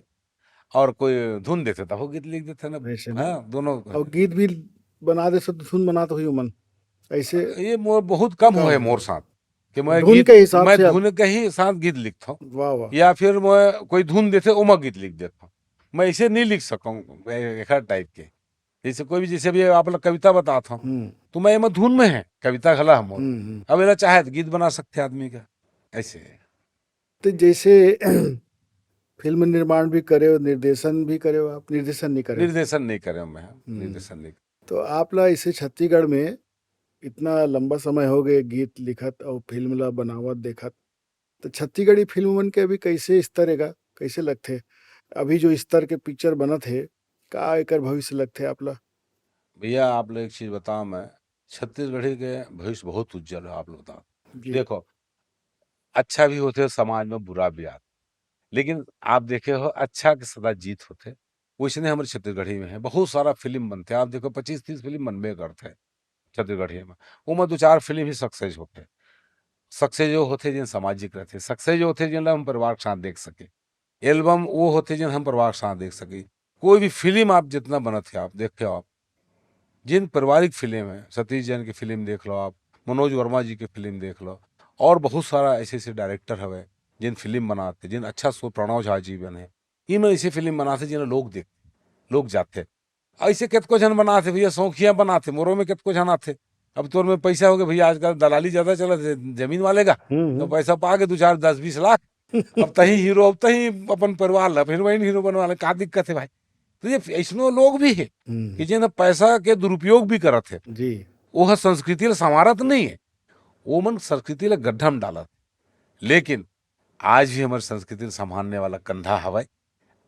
और कोई धुन देथे तब वो गीत लिख देथे ना। वैसे ना। हाँ, दोनों। और गीत भी बना देथे तो धुन बनात होही ओमन, ऐसे? ये मोर बहुत कम कम होए होए। मोर साथ कि मैं धुन गीत, के हिसाब मैं से आप धुन के ही साथ गीत लिखथों। वाह, वाह। या फिर मैं कोई धुन देथे ओमा गीत लिख देथों। मैं ऐसे नहीं लिख सकूँ, ए-, एकर टाइप के। जैसे कोई भी, जैसे अभी आप लोग कविता बतात हो, हम्म। तो मैं एमा धुन में है, कविता घला हम। हम्म, हम्म। अब एला चाहे तो गीत बना सकथे आदमी का, ऐसे। तो जैसे फिल्म निर्माण भी करे हो, निर्देशन भी करे हो आप, निर्देशन नहीं करे हो? निर्देशन नहीं करे मैं, हम्म। निर्देशन नहीं। तो आप ला इसे छत्तीसगढ़ में इतना लंबा समय हो गए गीत लिखत और फिल्म ला बनावत देखत, तो छत्तीसगढ़ी फिल्म मन के अभी कैसे स्तर हेगा, कैसे लगथे? अभी जो स्तर के पिक्चर बनत हे, का एकर भविष्य लगथे आप ला? भैया, आप लोग एक चीज बताओ मैं, छत्तीसगढ़ी के भविष्य बहुत उज्जवल है, आप लोग बताओ। जी। देखो, अच्छा भी होथे समाज में, बुरा भी आथे, लेकिन आप देखे हो, अच्छा के सदा जीत होथे। वैसने हमर छत्तीसगढ़ी में है, बहुत सारा फिल्म बनथे। आप देखो, पच्चीस तीस फिल्म बनबे करथे छत्तीसगढ़ी में, ओमा दो चार फिल्म ही सक्सेस होथे। सक्सेस जो होथे, जेन सामाजिक रथे, सक्सेस जो होथे, जेन ला हम परिवार के साथ देख सके। एल्बम वो होथे, जेन हम परिवार के साथ देख सके। कोई भी फिल्म आप जितना बनत हे, आप देखे हो, आप जिन पारिवारिक फिल्म है, सतीश जैन की फिल्म देख लो आप, मनोज वर्मा जी की फिल्म देख लो, और बहुत सारा ऐसे ऐसे डायरेक्टर हवे, जिन फिल्म बनाथे, जिन अच्छा सो प्रणव झा जी बने, इमन ऐसे फिल्म बनाथे, जिन लोग देख, लोग जाथे। ऐसे कतको झन बनाथे भैया, शौकिया बनाथे, मोरो में कतको झन आथे। अब तोर में पैसा होगे भैया, आजकल दलाली ज्यादा चलत हे, जमीन वाले का, हम्म, तो हम्म। पैसा पा के दो चार, दस, बीस लाख, अब तही हीरो, अब तही अपन परिवार ला, फिर वही हीरो बनवा ले, का दिक्कत है भाई? तो ये ऐसनो लोग भी है हम्म। कि जेन पैसा के दुरुपयोग भी करत है। जी। वो ह संस्कृति ला संवारत नहीं है, वो मन संस्कृति ला गड्ढा में डालत। लेकिन आज भी हमर संस्कृति ला संभालने वाला कंधा हवय,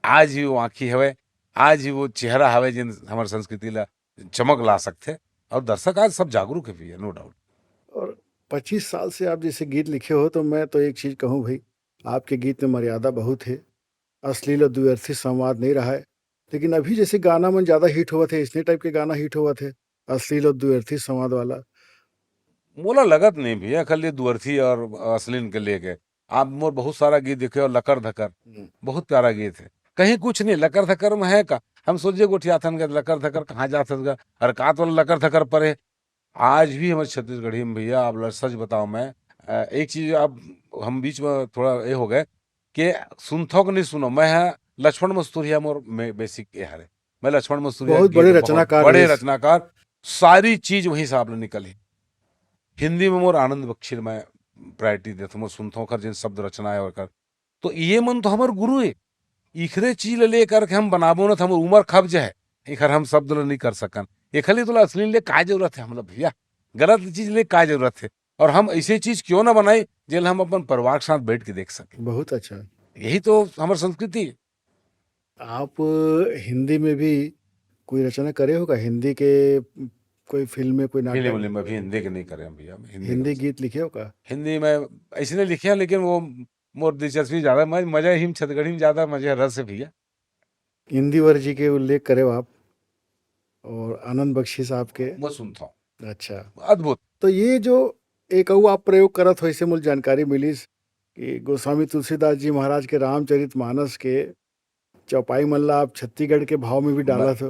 आज भी वो आँखी हवय, आज भी वो चेहरा हवय, जेन हमर संस्कृति ला चमक ला सकथे। और दर्शक आज सब जागरूक है भैया, no doubt। और पच्चीस साल से आप जैसे गीत लिखे हो, तो मैं तो एक चीज कहूँ भाई, आपके गीत में मर्यादा बहुत है, अश्लील और द्व्यर्थी संवाद नहीं रहा है। लेकिन अभी जैसे गाना मन ज्यादा हिट होवत है, इसने टाइप के गाना हिट होवत है, अश्लील और द्व्यर्थी संवाद वाला। मोला लगत नहीं भैया, खाली द्व्यर्थी और अश्लील के लेके आप मोर बहुत सारा गीत देखे हो, लकर धकर, हम्म। बहुत प्यारा गीत है। कहीं कुछ नहीं, लकर धकर में है का? हम सोचे गोठियाथन के लकर धकर कहाँ जात हस गा? अरकात वाला लकर धकर परे। आज भी हमारे छत्तीसगढ़ी में भैया, आप ला सच बताओ मैं, अ, एक चीज आप, हम बीच में थोड़ा ये हो गए कि सुनथो कि नहीं सुनो, मैं है लक्ष्मण मस्तुरिया मोर में बेसिक ये हरे। मैं लक्ष्मण मस्तुरिया बहुत गीत बड़े बहुत रचनाकार बड़े रहिस। रचनाकार, सारी चीज वहीं से आप लोग निकली। हिंदी में मोर आनंद बख्शी ल मैं प्रायोरिटी देथों, मोर सुनथों ओकर जेन शब्द रचना है ओकर। तो ये मन तो हमर गुरु है, इखरे चीज ल लेकर के हम बनाबो न, तो हमर उमर खप जाए, इखर हम शब्द ल नहीं कर सकन। एखर लिए तोला अश्लील ले का जरूरत है, हमला भैया, गलत चीज ले का जरूरत है? और हम ऐसे चीज क्यों ना बनाई, जेल हम अपन परिवार के साथ बैठ के देख सके। बहुत अच्छा। यही तो हमर संस्कृति है। आप हिंदी में भी कोई रचना करे हो का? हिंदी के कोई फिल्म में, कोई नाटक फिल्म में? में भी हिंदी के नहीं करे हम भैया, हम हिंदी हिंदी के गीत लिखे हो का? हिंदी में ऐसे नहीं लिखे हैं, लेकिन वो मोर दिलचस्पी ज्यादा, मैं मजा ही छत्तीसगढ़ी में ज्यादा मजा रस है भैया। इंदिवर जी के उल्लेख करे हो आप और आनंद बख्शी साहब के। मैं सुनता हूँ। अच्छा। अद्भुत। तो ये जो एक अउ आप प्रयोग करत हो, इसे मोला जानकारी मिलिस कि गोस्वामी तुलसीदास जी महाराज के रामचरित मानस के चौपाई मन ला आप छत्तीसगढ़ के भाव में भी मैं डालत हो।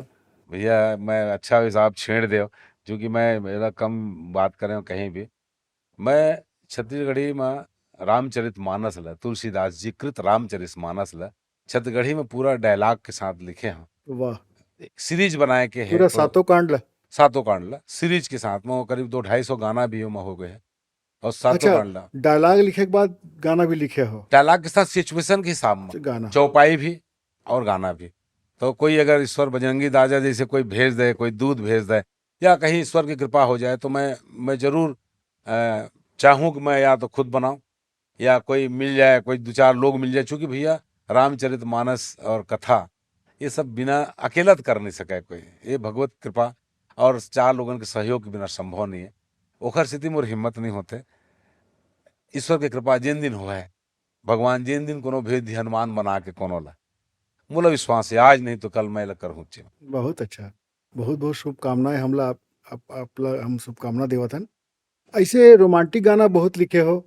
भैया, मैं अच्छा हुआ आप छेड़ देव, क्योंकि मैं मेरा कम बात करे हूँ कहीं भी। मैं छत्तीसगढ़ी में रामचरित मानस ल, तुलसीदास जी कृत रामचरित मानस ल छत्तीसगढ़ी में पूरा डायलॉग के साथ लिखे हूँ। वाह। सीरीज बनाए के है पूरा तो सातों कांड ला। सातों कांड ला सीरीज के साथ में वो करीब दो ढाई सौ गाना भी ओमा हो गए हैं। और सातों अच्छा, कांड ला डायलॉग लिखे के बाद गाना भी लिखे हो? डायलॉग के साथ सिचुएशन के हिसाब में गाना। चौपाई भी और गाना भी। तो कोई अगर ईश्वर बजरंगी दाजा जैसे कोई भेज दे, कोई दूत भेज दे, या कहीं ईश्वर की कृपा हो जाए, तो मैं मैं जरूर अ, चाहूँ कि मैं या तो खुद बनाऊं या कोई मिल जाए, कोई दो चार लोग मिल जाए। चूंकि भैया, रामचरित मानस और कथा, ये सब बिना अकेला तो कर नहीं सके कोई। ये भगवत कृपा और चार लोगन के सहयोग के बिना संभव नहीं है। ओखर सेती मोर हिम्मत नहीं होते। ईश्वर के कृपा जेन दिन होए, भगवान जेन दिन कोनो भेज दी हनुमान बना के कोनो ला, मोला विश्वास है, आज नहीं तो कल मैं ला करहूँ। बहुत अच्छा, बहुत बहुत शुभकामनाएं। हमला आप, आप, आप ला हम शुभकामना देवत हन। ऐसे रोमांटिक गाना बहुत लिखे हो,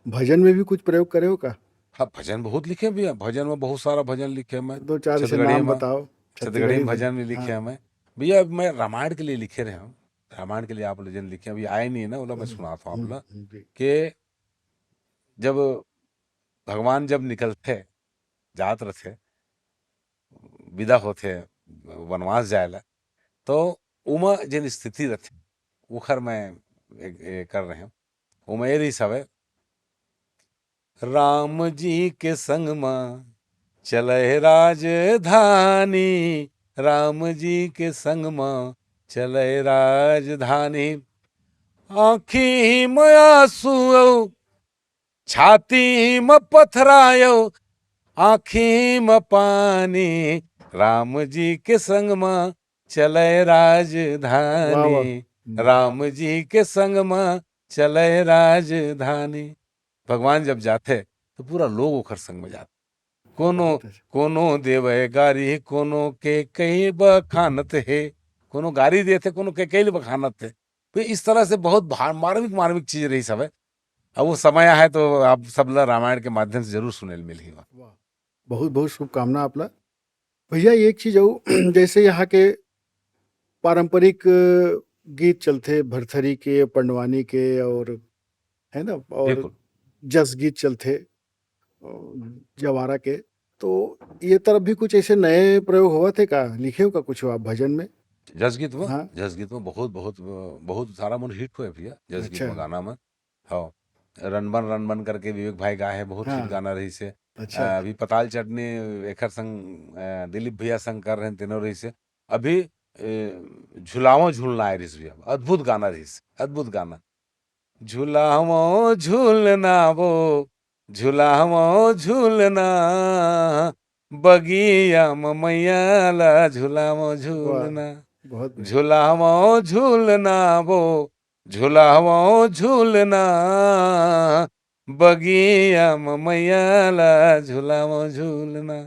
भजन में भी कुछ प्रयोग करे हो का? हाँ, भजन बहुत लिखे भैया, भजन में बहुत सारा भजन लिखे मैं। दो चार ऐसे छत्तीसगढ़ी नाम में, बताओ। छत्तीसगढ़ी में हाँ। भजन भी लिखे हैं मैं। भैया, मैं रामायण के लिए लिखे रहे हूँ। रामायण के लिए आप लोग जन लिखे, अभी आए नहीं है ना, बोला मैं हम्म, सुनाता हूँ आप हम्म, ला हम्म, जी। कि जब भगवान जब निकलते, जात रहते, विदा होते वनवास जाए ला, तो उमा जिन स्थिति रहते, ओखर मैं ए, ए, कर रहे हूँ। उमा ये रही सब है, राम जी के संग मा चले राजधानी, राम जी के संग मा चले राजधानी। आँखी म आंसू अउ छाती म पथरायो, आँखी म पानी, राम जी के संग मा चले वाह वाह। राजधानी, हम्म। राम जी के संग मा चले राजधानी। भगवान जब जाथे तो पूरा लोग ओखर संग में जाथे। कोनो बहुत अच्छा। कोनो देवे गारी, कोनो के कई बखानत हे, कोनो गारी देथे, कोनो के कई बखानत हे। तो इस तरह से बहुत भा-, मार्मिक मार्मिक चीज रही सब है। अब वो समय है तो आप सब ला रामायण के माध्यम से जरूर सुने ल मिलही। वाह, बहुत बहुत शुभकामना आप ला। भैया, एक चीज अउ, जैसे यहाँ के पारंपरिक गीत चलथे, भरथरी के, पंडवानी के, और, है ना, और बिल्कुल। जस गीत चलथे, अ, जवारा के, तो ये तरफ भी कुछ ऐसे नए प्रयोग होवत हे का? लिखे हो का कुछ आप भजन में? जसगीत में, हाँ। जसगीत में बहुत बहुत बहुत सारा मन हिट हुए भैया, जसगीत अच्छा। में गाना में। हाँ, रनबन रनबन करके विवेक भाई गाए है, बहुत हिट हाँ। गाना रही से। अच्छा। अ, अभी पताल चटनी एकर संग, अ, दिलीप भैया संग कर रहे हैं, तीनों रही से। अभी ए, झुलावा झूलना आए रही से भैया, अद्भुत गाना रही से, अद्भुत गाना। झुलावा झूलना वो, झुलावा झूलना, बगिया म मैया ला झुलावा वाह, झूलना। बहुत बढ़िया। झुलावा झूलना वो, झुलावा झूलना, बगिया म मैया ला झुलावा झूलना।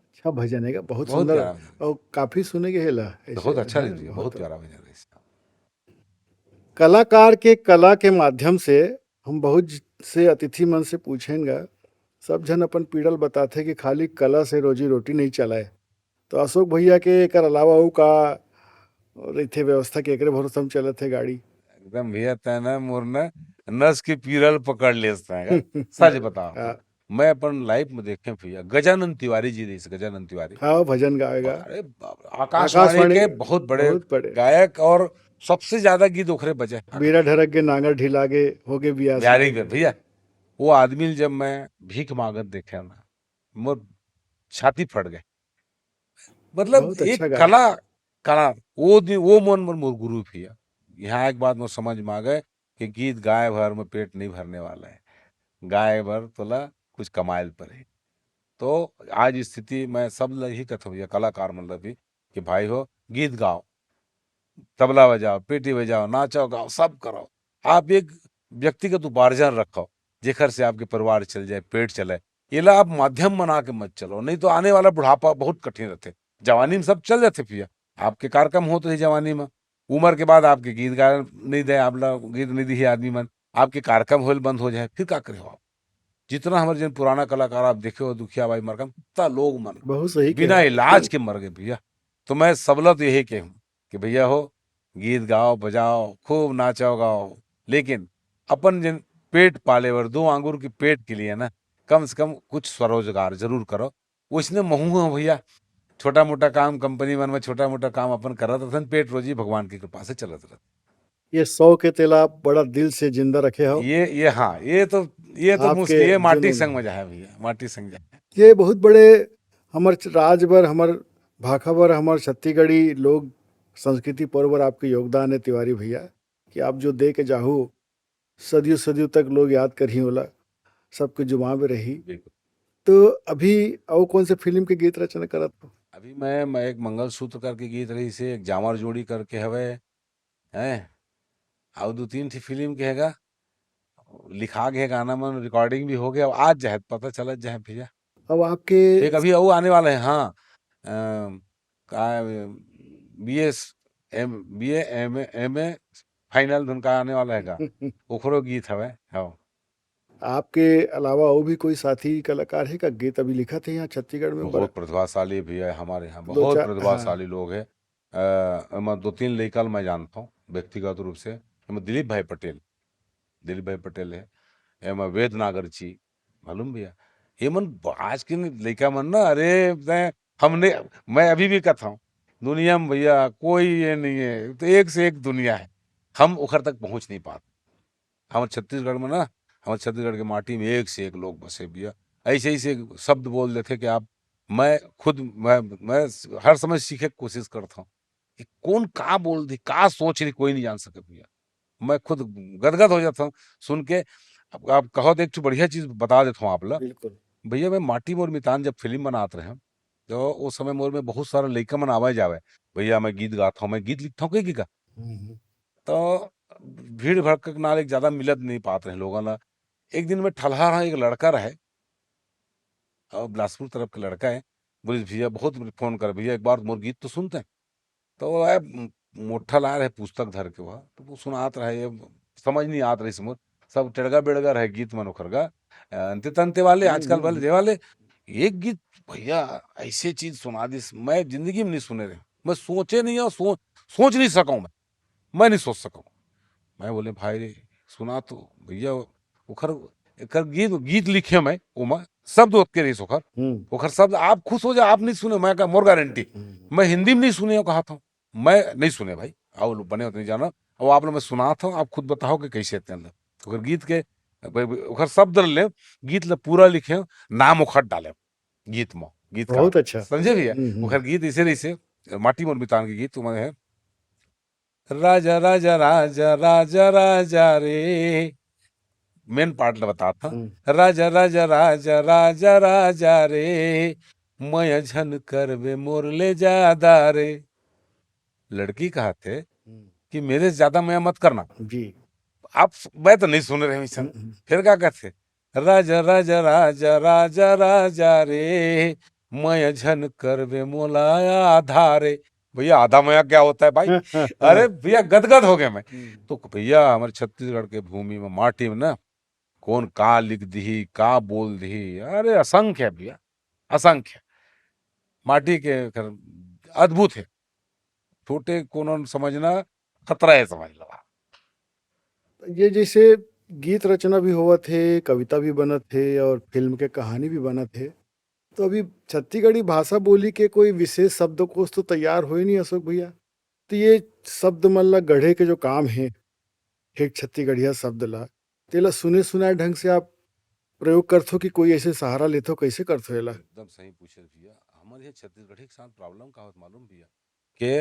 अच्छा भजन है का? बहुत बहुत सुंदर। प्यारा भजन। और काफी सुने के है ला ऐसे बहुत अच्छा भजन, लिख दिया, बहुत बहुत प्यारा भजन है इसका। कलाकार के कला के माध्यम से हम बहुत ज-, से अतिथि मन से पूछेन गा, सब झन अपन पीड़ल बताथे कि खाली कला से रोजी रोटी नहीं चलाए। तो अशोक भैया के एकर अलावा अउ का रहिथे व्यवस्था के, एकरे भरोसा में चलत हे गाड़ी? एकदम भैया, तै ना मोर ना नस के पीरल पकड़ लेस तै का। सच बताओ, हाँ। मैं अपन लाइफ में देखे भैया, गजानन तिवारी जी रही, गजानन तिवारी। हाँ, भजन गाएगा। अरे बाप रे, आकाशवाणी आकाशवाणी के बहुत बड़े बहुत बड़े। गायक और सबसे ज्यादा गीत ओखरे बजे। बीरा ढरक के नांगर ढिला गे, हो गे बियासी। बिहारी में भैया, वो आदमी ल जब मैं भीख मांगत देखे ना, मोर छाती फट गए। मतलब बहुत एक अच्छा गाना। कला, कला, वो दिन, वो मन मोर, मोर गुरु भैया। यहाँ एक बात मोर समझ में आ गए कि गीत गाए भर में पेट नहीं भरने वाला है, गाए भर तोला कुछ कमाए ल पड़े। तो आज स्थिति मैं सब ल ही कथों भैया, कलाकार मन ल भी, कि भाई हो, गीत गाओ, तबला बजाओ, पेटी बजाओ, नाचो गाओ, सब करो। आप एक व्यक्तिगत उपार्जन रखो, जेकर से आपके परिवार चल जाए, पेट चले। एला आप माध्यम बना के मत चलो, नहीं तो आने वाला बुढ़ापा बहुत कठिन रहते। जवानी में सब चल जाते भैया, आपके कार्यक्रम होत रही जवानी में, उम्र के बाद आपके गीत गाए नहीं दे, आप ला गीत नहीं दी आदमी मन, आपके कार्यक्रम होल बंद हो जाए, फिर का करे हो आप? जितना हमर जिन पुराना कलाकार आप देखे हो, दुखिया बाई मरकम, कितना लोग मन बहुत सही कहे। बिना इलाज के मर गए भैया। तो मैं सबला तो यही कहूँ कि भैया हो, गीत गाओ, बजाओ, खूब नाचो गाओ, लेकिन अपन जिन पेट पाले बर, दो आंगुर के पेट के लिए ना, कम से कम कुछ स्वरोजगार जरूर करो। वैसने महू हूँ भैया, छोटा मोटा काम कंपनी मन में, छोटा मोटा काम अपन करत रहथन, पेट रोजी भगवान की कृपा से चलत रहत। ये शौक है तेला आप बड़ा दिल से जिंदा रखे हो। ये ये हाँ, ये तो ये तो आपके मुश्किल, ये माटी जुनून संग है। में जाए भैया, माटी संग जाए। ये बहुत बड़े हमर च-, राज बर, हमर भाखा बर, हमर छत्तीसगढ़ी लोक संस्कृति पर्व बर आपके योगदान है तिवारी भैया, कि आप जो दे के जाहू, सदियों सदियों तक लोग याद करही ओला, सबके जुबान में रही। बिल्कुल। तो अभी अउ कौन से फिल्म के गीत रचना करत हो? अभी मैं मैं एक मंगलसूत्र करके गीत रहिसे, एक जांवर जोड़ी करके हवे, हैं, अउ दो तीन ठी फिल्म के हेगा, लिखा गे गाना मन, रिकॉर्डिंग भी हो गया, अब आज जाए पता चलत जाए भैया। अब आपके एक अभी अउ आने वाला है, हाँ, अम, का BS M BA MA MA final धुन का आने वाला है का, ओखरो गीत हवे। हाँ, आपके अलावा और भी कोई साथी कलाकार है का गीत अभी लिखा थे यहाँ छत्तीसगढ़ में बड़ा? बहुत प्रतिभाशाली भैया है हमारे यहाँ, दो बहुत चार, प्रतिभाशाली लोग है। अ, एमा दो तीन लइका ल मैं जानता हूँ व्यक्तिगत रूप से। एमा दिलीप भाई पटेल, दिलीप भाई पटेल है, एमा वेद नागरची, मालूम भैया, ये मन आज के न-, लइका मन ना, अरे, मैं, हमने, मैं अभी भी कहता हूँ, दुनिया में भैया कोई ये नहीं है, तो एक से एक दुनिया है। हम ओखर तक पहुँच नहीं पाते। हमर छत्तीसगढ़ में ना, हमर छत्तीसगढ़ के माटी में एक से एक लोग बसे भैया, ऐसे ऐसे शब्द बोल देथे कि आप, मैं खुद, मैं मैं हर समय सीखे के कोशिश करता हूँ कि कौन का बोल दे, का सोच रही, कोई नहीं जान सके भैया। मैं खुद गदगद हो जाता हूँ सुन के। अब आप कहो तो एक ठो बढ़िया चीज बता देता हूँ आप ला। बिल्कुल। भैया, मैं माटी मोर मितान जब फिल्म बनात रहे, तो उस समय मोर में बहुत सारा लइका मन आवे जावे, भैया मैं गीत गाता हूँ, मैं गीत लिखता हूँ कही का। हम्म, हम्म। तो भीड़ भड़क के नाल एक ज्यादा मिलत नहीं पात रहे लोगन ला। एक दिन मैं ठलहा रहा, एक लड़का रहे और बिलासपुर तरफ के लड़का है, बोलिस भैया बहुत फोन कर भैया, एक बार मोर गीत तो सुनते हैं। तो वो आए, म-, मोठा ला रहे पुस्तक धर के, वह तो वो सुनात रहे, ये समझ नहीं आत रही समझ, सब टेड़गा बेड़गा रहे गीत मन ओखर गा, अंते तंते वाले, हम्म, आजकल हम्म, वाले हम्म। जे वाले, एक गीत भैया ऐसे चीज सुना दिस, मैं जिंदगी में नहीं सुने रहे, मैं सोचे नहीं और सो, सोच नहीं सका हूँ मैं, मैं नहीं सोच सका हूँ। मैं बोले भाई रे, सुना तो भैया, ओखर एकर गीत गीत लिखे मैं, ओमा शब्द ओतके रहिस ओखर, हम्म। ओखर शब्द आप खुश हो जा, आप नहीं सुने, मैं का मोर गारंटी, हम्म। मैं हिंदी में नहीं सुने हो कहा था, मैं नहीं सुने भाई, आओ लो, बने हो तो नहीं जाना। अब आप लोग मैं सुनात हूँ, आप खुद बताओ कि कैसे तेन ओखर गीत के, ओखर शब्द ले, गीत ले पूरा लिखे, नाम ओखर डाले गीत में, गीतकार। बहुत अच्छा। समझे भैया? हम्म, हम्म। ओखर गीत ऐसे रहिसे, माटी मोर मितान के गीत तुम्हारे है, राजा राजा राजा राजा राजा रे, मेन पार्ट ल बतात हंव। हम्म। राजा राजा राजा राजा राजा रे, मया झन करबे मोर ले जादा रे। लड़की कहत हे हम्म। कि मेरे से ज्यादा मया मत करना। जी। आप स-, मैं तो नहीं सुने रहे मिशन। हम्म, हम्म। फिर का कहते, राजा राजा राजा राजा राजा रे, मया झन करबे मोला आधा रे। भैया, आधा मया क्या होता है भाई? अरे भैया, गदगद हो गया मैं। हम्म। तो भैया, हमारे छत्तीसगढ़ के भूमि में, माटी में ना, कौन का लिख दिही, का बोल दिही, अरे असंख्य है भैया, असंख्य। माटी के कर-, अद्भुत है। छोटे कोनो समझना, खतरा है समझ लो। ये जैसे गीत रचना भी होवत हे, कविता भी बनत हे और फिल्म के कहानी भी बनत हे, तो अभी छत्तीसगढ़ी भाषा बोली के कोई विशेष शब्दकोश तो तैयार होए नहीं अशोक भैया। तो ये शब्द मन ला गढ़े के जो काम हे, एक छत्तीसगढ़िया शब्द ला, तेला सुने सुनाए ढंग से आप प्रयोग करथो कि कोई ऐसे सहारा लेथो, कैसे करथो एला? एकदम सही पूछे भैया। हमर ये छत्तीसगढ़ी के साथ प्रॉब्लम का होत मालूम भैया? के,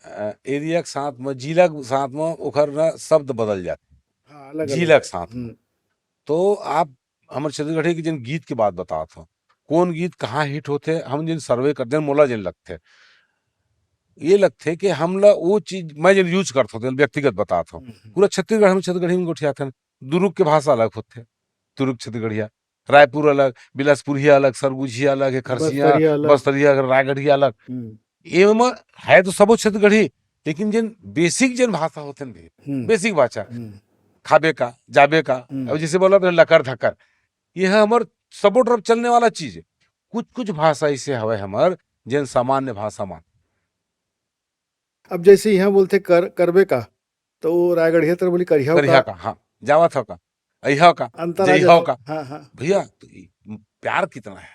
अ, एरिया के साथ में, जिला के साथ में ओखर ना शब्द बदल जाथे। हाँ, अलग-अलग। जिला के साथ में। हम्म। तो आप हमर छत्तीसगढ़ी के जिन गीत के बात बतात हंव, कौन गीत कहाँ हिट होथे, हम जिन सर्वे कर, जिन मोला जिन लगथे, ये लगथे कि हमला वो चीज, मैं जिन यूज़ करथंव, तेन व्यक्तिगत बतात हंव। हम्म, हम्म। पूरा छत्तीसगढ़ हम छत्तीसगढ़ी में गोठियाथन। दुरुग के भाषा अलग होथे, दुरुग छत्तीसगढ़िया, रायपुर अलग, बिलासपुरिया अलग, सरगुजिया अलग है, खरसिया, बस्तरिया अलग। बस्तरिया अलग, रायगढ़िया अलग। हम्म। ये में है तो सबो छत्तीसगढ़ी, लेकिन जिन बेसिक जिन भाषा होथे न भैया, हम्म। बेसिक भाषा, हम्म। खाबे का, जाबे का, हम्म। अब जैसे बोला आपने लकर धकर, ये ह हमर सबो तरफ चलने वाला चीज है। कुछ कुछ भाषा ऐसे हवय हमर, जेन सामान्य भाषा मान। अब जैसे यहाँ बोलते कर करबे का, तो वो रायगढ़िया तरफ बोली करिहा करिहा का। का, हाँ, जावत हो का, अइहा का, अंतर आ जइहा जाता। का। हाँ, हाँ। भैया, तो ई प्यार कितना है,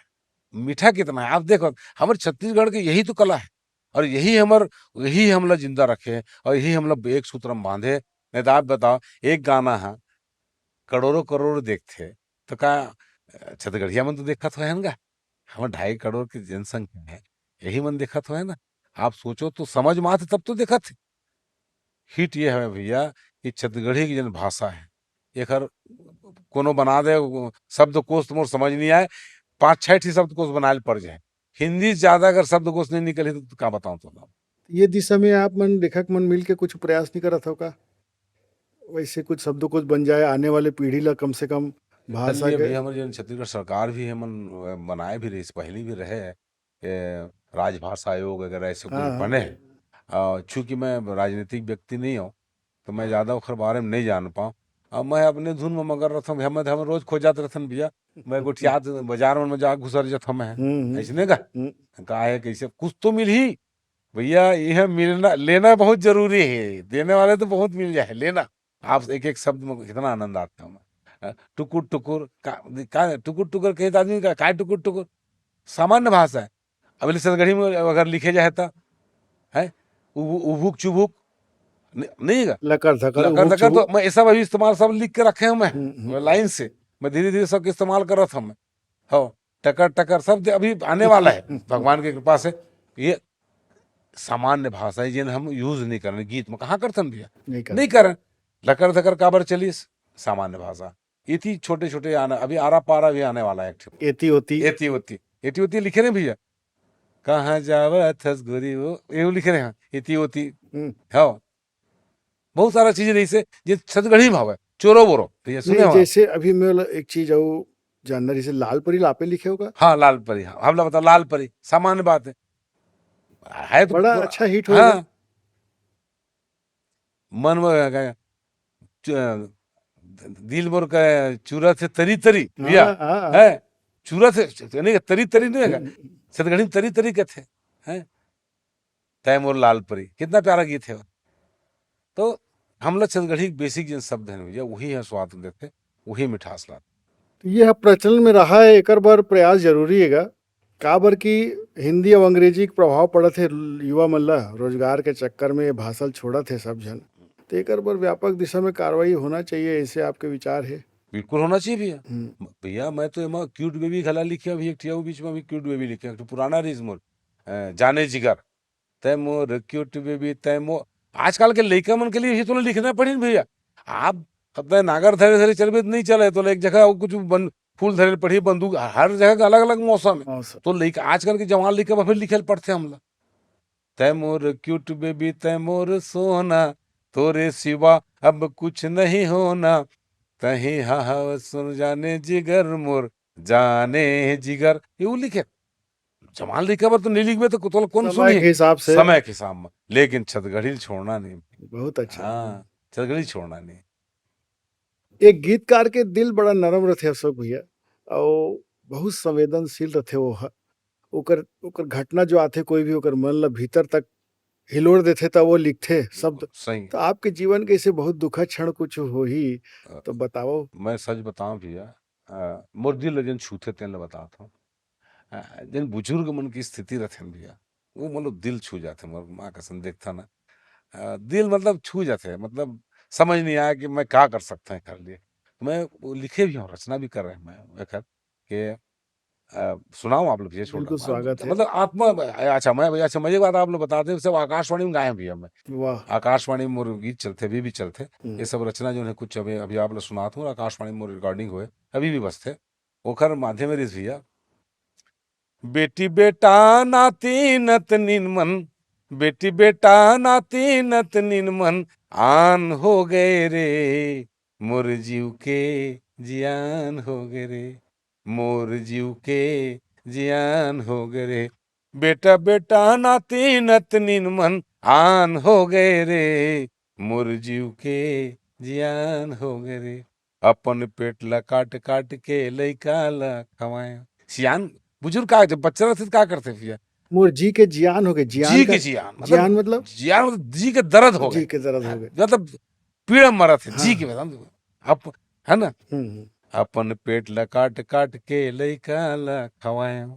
मीठा कितना है। आप देखो, हमर छत्तीसगढ़ के यही तो कला है, और यही हमर, यही हमला जिंदा रखे, और यही हमला एक सूत्र में बांधे। नहीं तो आप बताओ, एक गाना है, करोड़ों करोड़ देखथे, तो का, अ, छत्तीसगढ़िया मन तो देखत होहन गा? हमर ढाई करोड़ के जनसंख्या है, यही मन देखत होहन ना। आप सोचो तो, समझ में आथे तब तो देखत हे। हिट ये हवे भैया कि छत्तीसगढ़ी की जन भाषा है, एकर कोनो बना दे, वो शब्दकोश तो मोर समझ नहीं आए, पाँच छह ठी शब्दकोश बनाए ल पड़ जाए। हिंदी से ज्यादा अगर शब्दकोश नहीं निकले तो का बताऊं तो। ये दिशा में आप मन लेखक मन मिल के कुछ प्रयास नहीं करत हो का? वैसे कुछ शब्दकोश बन जाए, आने वाले पीढ़ी ला कम से कम भाषा चलिए के अभी हमर जन छत्तीसगढ़ सरकार भी हमन, अ, बनाए भी रहिस, पहली भी रहे, ए, राजभाषा आयोग वगैरह ऐसे कुछ हाँ, हाँ। बने हैं। अ, चूंकि मैं राजनीतिक व्यक्ति नहीं हूँ, तो मैं ज्यादा ओखर बारे में नहीं जान पाऊँ। अब मैं अपने धुन में मगन रहथौं, हम, हम रोज खोजात रहथन भैया, मैं गोठियात बाजार में जाके घुसर जाथौं मैं। हम्म, हम्म। ऐसने का? हम्म। का है, कैसे? कुछ तो मिलही भैया, यह मिलना, लेना बहुत जरूरी है, देने वाले तो बहुत मिल जाए, लेना। आप एक एक शब्द में कितना आनंद आता है। अ, टुकुर टुकुर का, का टुकुर टुकुर कहे तो आदमी का, का टुकुर टुकुर? सामान्य भाषा है। अब छत्तीसगढ़ी में अगर लिखे जाए तो, है, उभु-, उभुक चुभुक, न-, नहीं है? लकर धकर, लकर उभुक धकर तो चुभुक। मैं ये सब अभी इस्तेमाल सब लिख के रखे हूँ मैं, हम्म, हम्म। लाइन से। मैं धीरे धीरे सबके इस्तेमाल कर रहा था मैं। हो, टकर टकर सब दे-, अभी आने वाला है भगवान की कृपा से। ये सामान्य भाषा है, जिन हम यूज नहीं करन गीत में। कहाँ करथन भैया? नहीं करन। नहीं करन। लकर धकर काबर चलिस? सामान्य भाषा। इति छोटे छोटे आना, अभी आरा पारा भी आने वाला है एक ठो। एती ओती। एती ओती। एती ओती लिखे रहे भैया। कहाँ जावत हस गोरी वो, ये लिखे रहे हैं, एती ओती। हम्म। हाँ। बहुत सारा चीज रहिसे, जे छत्तीसगढ़ी में हवय, चोरो बोरो। भैया, सुने नहीं, हो आप? जैसे अभी मैं बोला एक चीज अउ जानना रहिसे, लाल परी ला आपे लिखे हो का? हाँ, लाल परी, हाँ, हमला बता, लाल परी, सामान्य बात है। है तो बड़ा पूरा अच्छा हिट हो हाँ। गया। मन में का, च-, दिल मोर का चूरत हे तरी तरी, भैया, हाँ, हाँ, हाँ। है, चूरत हे, नहीं, तरी तरी नहीं है, हम्म। छत्तीसगढ़ी में तरी तरी कहते हैं, हैं? तै मोर लाल परी, कितना प्यारा गीत है वो। तो हमला छत्तीसगढ़ी के बेसिक जिन शब्द हैं भैया, वही है स्वाद देते, वही मिठास लाते। तो ये ह प्रचलन में रहा है, एकर बर प्रयास जरूरी हेगा, काबर कि हिंदी अउ अंग्रेजी के प्रभाव पड़त हे युवा मन ला, रोजगार के चक्कर में ये भाषा ल छोड़त हे सब झन। तो एकर बर व्यापक दिशा में कार्रवाई होना चाहिए, ऐसे आपके विचार हे? बिल्कुल होना चाहिए भैया। हम्म। भैया, मैं तो एमा क्यूट बेबी घला लिखे, अभी एक ठिया बीच में अभी क्यूट बेबी लिखे, एक ठो पुराना रहीस मोर, अ, जाने जिगर। तै मोर क्यूट बेबी, तै मोर, आजकल के लइका मन के लिए भी तो लिखना पड़ी न भैया। आप अब तै नागर धरे धरे चलबे तो नहीं चले, तो एक जगह वो कुछ बन-, फूल धरे पड़ी, बंदूक, हर जगह का अलग-अलग मौसम है। मौसम। तो लइका, आजकल के जवान लइका बर फिर लिखे ल पड़थे हमला। तै मोर क्यूट बेबी, तै मोर सोना, तोरे सिवा अब कुछ नहीं होना। तही हा हव सुन जाने जिगर मोर, जाने जिगर, ये वो लिखे। जवान लइका बर तो नहीं लिखबे तो तोला कौन समय सुनही? के हिसाब से। समय के हिसाब में। लेकिन छत्तीसगढ़ी ल छोड़ना नहीं। बहुत अच्छा। हाँ, छत्तीसगढ़ी छोड़ना नहीं। एक गीतकार के दिल बड़ा नरम रथे अशोक भैया, अउ बहुत संवेदनशील रथे वो ह। ओकर, ओकर घटना जो आथे, कोई भी ओकर मन ल भीतर तक हिलोर देथे, त वो लिखथे शब्द। सही। तो आपके जीवन के ऐसे बहुत दुखद क्षण कुछ होही, अ, तो बताओ। मैं सच बताऊं भैया, अ, मोर दिल ल जेन छूथे तेन ल बतात हूँ। अ, जेन बुजुर्ग मन की स्थिति रथे न भैया, वो मतलब दिल छू जाथे। मोर माँ कसम देखथा ना, अ, दिल मतलब छू जाथे, मतलब समझ नहीं आया कि मैं का कर सकता हूँ एकर लिए। मैं वो लिखे भी हूँ, रचना भी कर रहे हैं मैं एकर के, अ, सुनाऊँ आप लोग भैया, छोड़ बिल्कुल रहा हूँ। स्वागत है। मतलब आत्मा, अच्छा, मैं, अच्छा, मजे की बात आप लोग बताते हैं, सब आकाशवाणी में गाए हैं भैया मैं। वाह। आकाशवाणी में मोर गीत चलते, अभी भी चलते। हम्म। ये सब रचना जो है कुछ अभी, अभी आप लोग सुनाता हूँ, आकाशवाणी में मोर रिकॉर्डिंग हुए, अभी भी बजते। ओखर माध्यम रहीस भैया। बेटी बेटा नाती नतनीन मन, बेटी बेटा नाती नतनीन मन, आन हो गए रे, मोर जीव के जियान हो गए रे, मोर जीव के जियान हो गए रे। बेटा बेटा नाती नतनीन मन, आन हो गए रे, मोर जीव के जियान हो गए रे। अपन पेट ला काट काट के लइका ला खवाए। सियान बुजुर्ग का, जब बच्चा रहते तो का करते भैया? मोर जी के जियान हो गए। जियान जी का के जियान, मतलब जियान मतलब? जियान मतलब जी के दर्द हो जी गए। के दर्द हो गए। मतलब पीड़ा मरत है जी हाँ। के, मतलब, अप-, है ना? हम्म, हम्म। अपन पेट ला काट काट के लइका ला खवाए,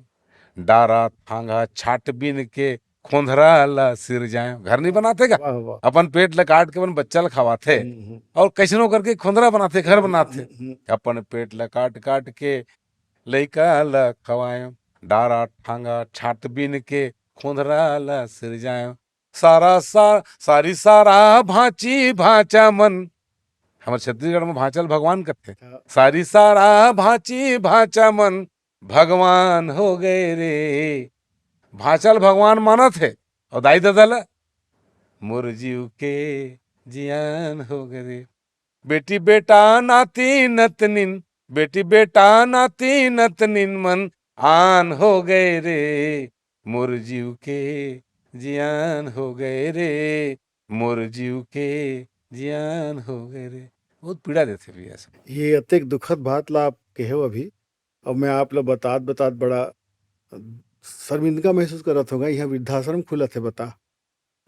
डारा थांगा छाट बीन के खोंधरा ला सिरजाए। घर नहीं बनाते का? वाह, वाह। अपन पेट ला काट के अपन बच्चा ला खवाते। हम्म, हम्म। और कैसनो करके खोंधरा बनाते, घर बनाते। हम्म, हम्म। अपन पेट ला काट काट के लइका ला खवाए, डारा थांगा छाट बीन के खोंधरा ला सिरजाए। सारा सा-, सारी सारा भांची भांचा मन, हमर छत्तीसगढ़ में भांचा ल भगवान कथे। हाँ। सारी सारा भांची भांचा मन भगवान हो गए रे। भांचा ल भगवान मानत हे, और दाई ददा ला मोर जीव के जियान हो गए रे। बेटी बेटा नाती नतनिन, बेटी बेटा नाती नतनिन मन आन हो गए रे, मोर जीव के जियान हो गए रे, मोर जीव के जियान हो गए रे। बहुत पीड़ा देथे भैया सब। ये अतेक दुखद बात ला आप कहे हो अभी, और मैं आप ला बतात बतात बड़ा शर्मिंदगा महसूस करत होगा। यहाँ वृद्धाश्रम खुलत हे, बता,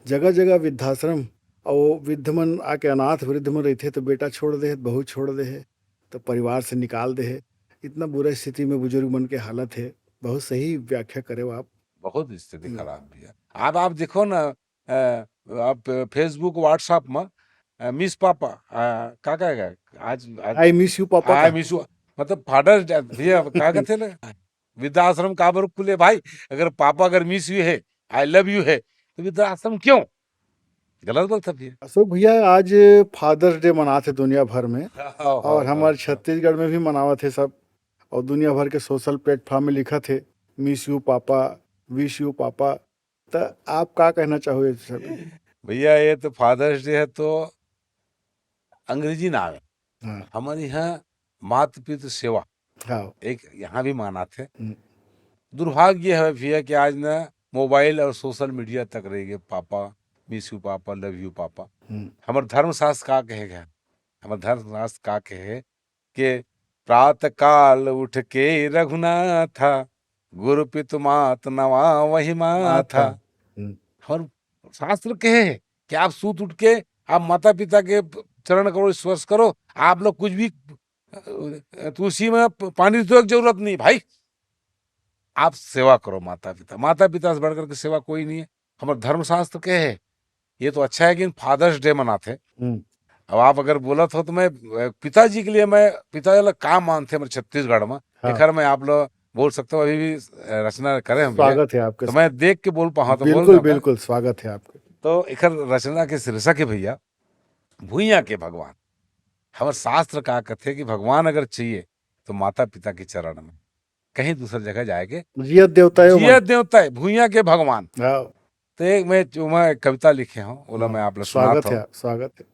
जगह जगह वृद्धाश्रम, और वृद्ध मन आके, अनाथ वृद्ध मन रहिथे तो बेटा छोड़ दे हे, बहू छोड़ दे हे, तो परिवार से निकाल दे हे। इतना बुरा स्थिति में बुजुर्ग मन के हालत हे। बहुत सही व्याख्या करे हो आप। बहुत स्थिति हम्म। खराब भैया। आप, आप देखो ना, अ, आप Facebook, WhatsApp में, अ, मिस पापा, अ, का कहेगा आज, आज I miss you पापा आई का। मिस यू, मतलब फादर्स डे भैया का कहते ना, वृद्धाश्रम काबर खुले भाई? अगर पापा अगर मिस यू है, आई लव यू है, तो वृद्धाश्रम क्यों? गलत बोलता भैया। अशोक भैया, आज फादर्स डे मनाथे दुनिया भर में, और हमार छत्तीसगढ़ में भी मनावत हे सब, और दुनिया भर के सोशल प्लेटफॉर्म में लिखत हे, "miss you papa, wish you papa." त आप का कहना चाहो ये सब? भैया, ये तो फादर्स डे है तो अंग्रेजी नाम है। हाँ। हमर यहाँ मात पितृ सेवा हाँ। एक यहाँ भी मानाथे। हम्म। दुर्भाग्य है भैया कि आज ना मोबाइल और सोशल मीडिया तक रह गए, "papa, miss you papa, love you papa." हम्म। हमर धर्मशास्त्र का कहे गए? हमर धर्मशास्त्र का कहे के प्रातः काल उठ के रघुनाथा, गुरु पितु मात नवा वही माथा। माथा। हम्म। हमर शास्त्र कहे है कि आप सूत उठ के आप माता पिता के चरण करो, स्पर्श करो, आप लोग कुछ भी, अ, तुलसी में प-, पानी तो एक जरूरत नहीं भाई, आप सेवा करो माता पिता, माता पिता से बढ़ करके सेवा कोई नहीं है। हमर धर्मशास्त्र कहे है, ये तो अच्छा है कि फादर्स डे मनाथे। हम्म। अब आप अगर बोलत हो तो मैं, अ, पिताजी के लिए, मैं पिताजी ला का मानथे हमर छत्तीसगढ़ में, हाँ। एकर मैं आप लोग बोल सकते हो, अभी भी, अ, रचना करे हम भैया। स्वागत है आपके तो साथ। मैं देख के बोल पाऊँ तो बोल बिल्कुल, दूंगा। बिल्कुल, स्वागत है आपके। तो एकर रचना के शीर्षक है भैया, भुइयां के भगवान। हमर शास्त्र का कथे कि भगवान अगर चाहिए तो माता पिता के चरण में, कहीं दूसर जगह जाए के जियत देवता है वो जियत मन। देवता है, भुइयां के भगवान। हाँ। तो एक मैं, जो मैं कविता लिखे हूँ, ओला हाँ, मैं आप लोग स्वागत सुनात हूँ। है, स्वागत है।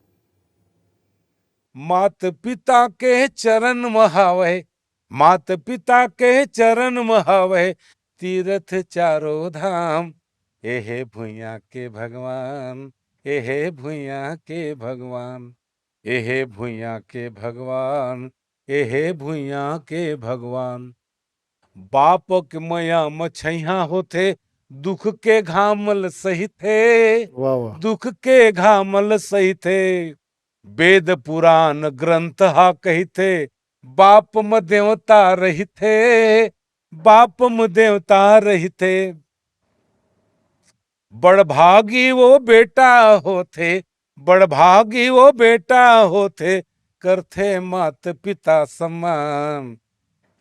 मात पिता के चरण म हावय, मात पिता के चरण म हावय, तीरथ चारो धाम। एहे भुइयां के भगवान, एहे भुइयां के भगवान, एहे भुइयां के भगवान, एहे भुइयां के भगवान। बाप के मया म छइहां होथे, दुख के घाम ल सहिथे, वाह, वाह। दुख के घाम ल सहिथे। वेद पुराण ग्रंथ हा कहिथे, बाप म देवता रहिथे, बाप म देवता रहिथे। बड़भागी वो बेटा होथे, बड़भागी वो बेटा होथे, करथे मात पिता सम्मान।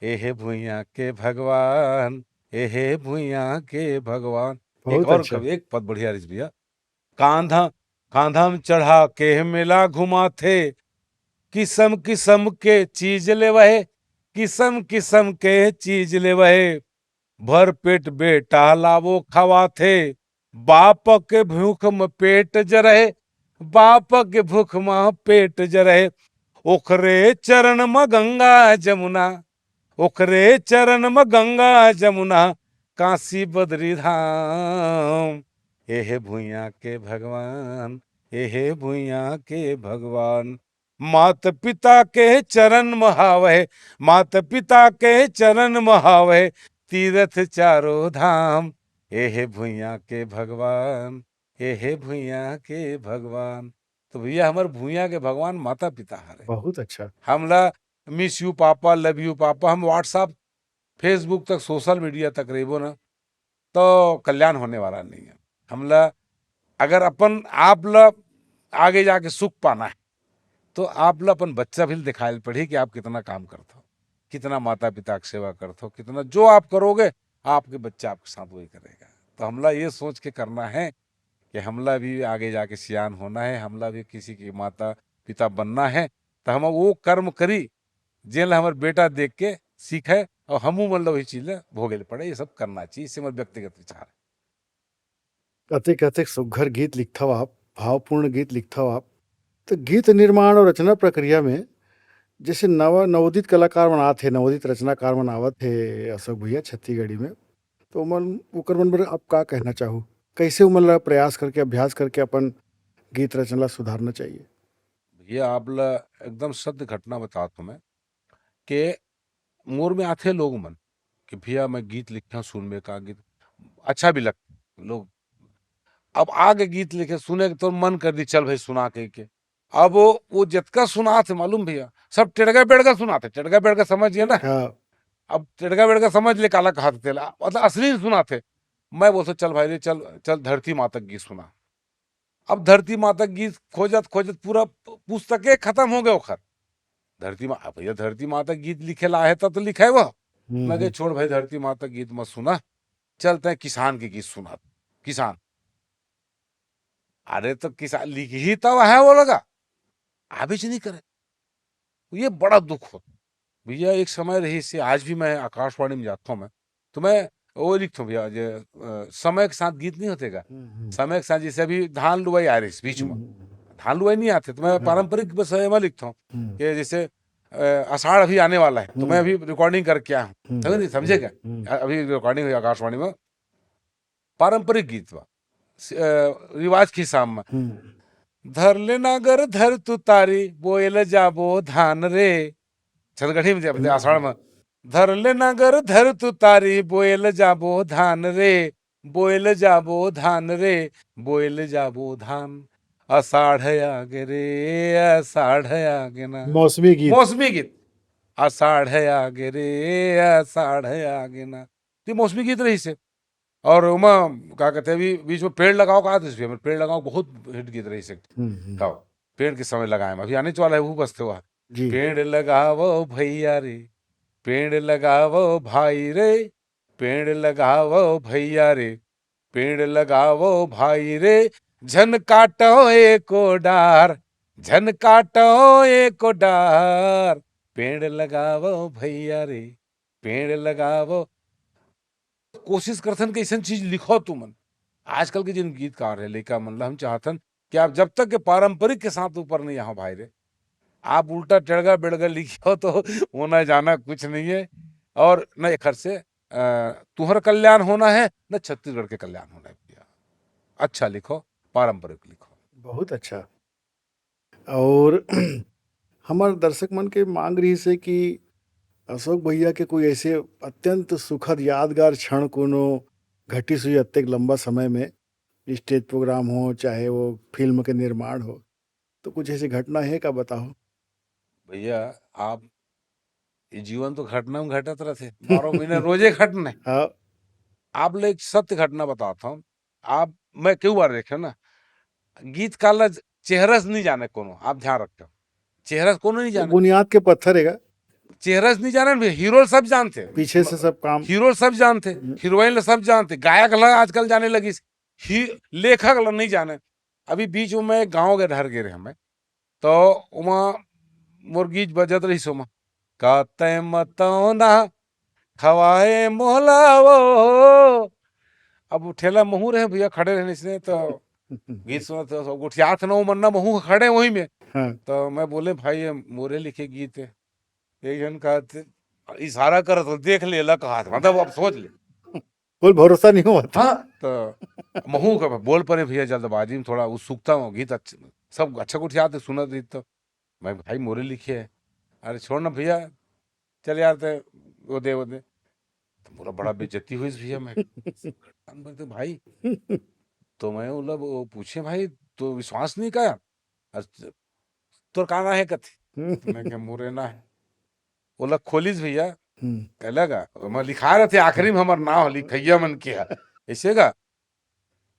एहे भुइयां के भगवान, एहे भुइयां के भगवान। एक बहुत और अच्छा। कवि, एक पद बढ़िया रहिस भैया। कांधा, कांधा म चढ़ा के मेला घुमाथे, किसम किसम के चीज लेवहे, किसम किसम के चीज लेवहे। भर पेट बेटा ला वो खवाथे, बाप के भूख म पेट जरहे, बाप के भूख म पेट जरहे। ओखरे चरण म गंगा जमुना, ओखरे चरण म गंगा जमुना, काशी बद्री धाम। एहे भुइयां के भगवान, एहे भुइयां के भगवान। मात पिता के चरण म हावय, मात पिता के चरण म हावय, तीरथ चारों धाम, एहे भुइयां के भगवान, एहे भुइयां के भगवान। तो भैया, हमर भुइयां के भगवान माता पिता हरे। बहुत अच्छा। हमला "Miss you papa, love you papa" हम WhatsApp, Facebook तक, सोशल मीडिया तक रहिबो ना, तो कल्याण होने वाला नहीं है। हमला अगर अपन आप ला आगे जाके सुख पाना है, तो आप ला अपन बच्चा भी दिखाए पड़ी कि आप कितना काम करत हो, कितना माता पिता की सेवा करत हो, कितना जो आप करोगे, आपके बच्चा आपके साथ वही करेगा। तो हमला ये सोच के करना है कि हमला भी आगे जाके सियान होना है, हमला भी किसी के माता पिता बनना है, तो हम वो कर्म करी, जेन ला हमर बेटा देख के सीखे और हमू मन ला वही चीज ला भोगे ले पड़े। ये सब करना चाहिए, इससे हमर व्यक्तिगत विचार है। कतेक कतेक सुघर गीत लिखथव आप, भावपूर्ण गीत लिखथव आप। तो गीत निर्माण और रचना प्रक्रिया में जैसे नवा नवोदित कलाकार मन आथे, नवोदित रचनाकार मन आवत हे अशोक भैया छत्तीसगढ़ी में, तो ओमन ओकर मन बर आप का कहना चाहू? कैसे ओमन ला प्रयास करके, अभ्यास करके अपन गीत रचना ला सुधारना चाहिए? भैया, आप ला एकदम सत्य घटना बतात हूँ मैं कि मोर में आथे लोग मन कि भैया मैं गीत लिखा, सुनबे का गीत, अच्छा भी लगता लोग। अब आगे गीत लिखे, सुने के तोर मन कर दी, चल भाई सुना के, के। अब वो, वो जितका सुनाथे मालूम भैया, सब टेढ़गा बेढ़गा सुनाथे, टेढ़गा बेढ़गा समझिए ना। हाँ। अब टेढ़गा बेढ़गा समझ ले काला कहा तेला, मतलब अश्लील सुनाथे। मैं बोलता चल भाई रे, चल, चल धरती माता के गीत सुना। अब धरती माता के गीत खोजत खोजत पूरा प-, पुस्तके खत्म हो गए ओखर। धरती मा, अब भैया धरती माता के गीत लिखे ला आहे तब तो लिखाए वो। हम्म, मैं कहे हम्म। छोड़ भाई, धरती माता के गीत मत सुना, चलते हैं किसान के गीत सुना। किसान, अरे तो किसान लिख ही तब है वो लगा, आबिच नहीं करे। ये बड़ा दुख होता भैया। एक समय रहिसे, आज भी मैं आकाशवाणी में जाता हूँ मैं, तो मैं वो लिखता हूँ भैया, जे, अ, समय के साथ गीत नहीं होते का, हम्म, हम्म। समय के साथ, जैसे अभी धान लुवाई आ रही इस बीच में, हम्म, हम्म, धान लुवाई नहीं आते, तो मैं हाँ। पारंपरिक विषय में लिखता हूँ हम्म, कि जैसे, अ, आषाढ़ अभी आने वाला है, तो मैं हम्म। अभी रिकॉर्डिंग करके आया हूँ, हम्म, समझ नहीं, समझे क्या? हम्म, अ-, अभी रिकॉर्डिंग हुई आकाशवाणी में, पारंपरिक गीत बा, स-, अ, रिवाज के हिसाब में। हम्म। धर ले नागर धर तू तारी, बोयल जाबो धान रे। छत्तीसगढ़ी में जब हम्म। आषाढ़ में, धर ले नागर धर तू तारी, बोयल जाबो धान रे, बोयल जाबो धान रे, बोयल जाबो धान। आषाढ़ आगे रे, आषाढ़ आगे ना। मौसमी गीत। मौसमी गीत। आषाढ़ आगे रे, आषाढ़ आगे ना। तो ये मौसमी गीत रहिसे। और ओमा का कहते हैं, अभी बीच में पेड़ लगाओ कहा था, इसमें पेड़ लगाओ बहुत हिट गीत रहिसे। हम्म, हम्म। गाओ, पेड़ के समय लगाए, अभी आने वाला है वो बजथे हुआ। जी। पेड़ लगावो भैया रे, पेड़ लगावो भाई रे, पेड़ लगावो भैया रे, पेड़ लगावो भाई रे, झन काटो एको डार, झन काटो एको डार, पेड़ लगावो भैया रे, पेड़ लगावो। कोशिश करथन कि अइसन चीज लिखो तुमन। आजकल के जिन गीतकार है, लइका मन ला हम चाहथन कि आप जब तक के पारंपरिक के साथ ऊपर नहीं आओ भाई रे, आप उल्टा टेढ़गा बेढ़गा लिखो तो होना जाना कुछ नहीं है। और न एखर से, अ, तुहर कल्याण होना है, न छत्तीसगढ़ के कल्याण होना है भैया। अच्छा लिखो, पारंपरिक लिखो। बहुत अच्छा। और हमारे दर्शक मन के मांग रहिसे कि अशोक भैया के कोई ऐसे अत्यंत सुखद यादगार क्षण कोनो घटिस हुई अतेक लंबा समय में, स्टेज प्रोग्राम हो चाहे वो फिल्म के निर्माण हो, तो कुछ ऐसी घटना है का, बताओ। भैया, आप, ये जीवन तो घटना में घटत रहथे, बारह महीने रोजे घटना है। हाँ। आप ले एक सत्य घटना बताता हूँ। आप, मैं कई बार देखे ना, गीतकार ला चेहरा से नहीं जाने कोनो, आप ध्यान रखो, चेहरा से कोनो नहीं जाने, बुनियाद के पत्थर है का? चेहरा से नहीं जाने, हीरो सब जानते, पीछे से सब काम। हीरो सब जानते, हम्म। हीरोइन ला सब जानते, गायक ला आजकल जाने लगिस, ही लेखक ला नहीं जाने। अभी बीच में मैं गाँव के डहर गे रहे मैं, तो ओमा मोर गीत बजत रहिस ओमा, "का तै मतौना खवाए मोला वो।" अब ठेला महूँ रहे भैया, खड़े रहने से तो गीत सुनत रहे, सब गोठियात न, ओमन न महूँ खड़े वहीं में। हाँ। तो मैं बोले, "भाई, ये मोरे लिखे गीत है।" एक जन कहते, इशारा करत हो, "देख ले ला," कहा था, मतलब अब सोच ले। कोई भरोसा नहीं हुआ था। हाँ, तो महूँ का बोल परे भैया, जल्दबाजी में थोड़ा उत्सुकता हो, गीत अच्छा, सब अच्छा गोठियात है, सुनत रही तो। मैं, भाई मोरे लिखे है। अरे छोड़ ना भैया, चल यार, ते वो दे, वो दे। तो मोला बड़ा बेइज्जती होइस भैया। मैं, हम बोलते, भाई, तो मैं बोला, वो पूछे, भाई, तो विश्वास नहीं का यार? अस-, तोर का ना है कथे? तो मैं कहे, मोरे ना है। ओला खोलिस भैया, हम्म। कहला का, ओमा लिखा रहथे आखिरी में हमर नाव, लिखइया मन के है। ऐसे का?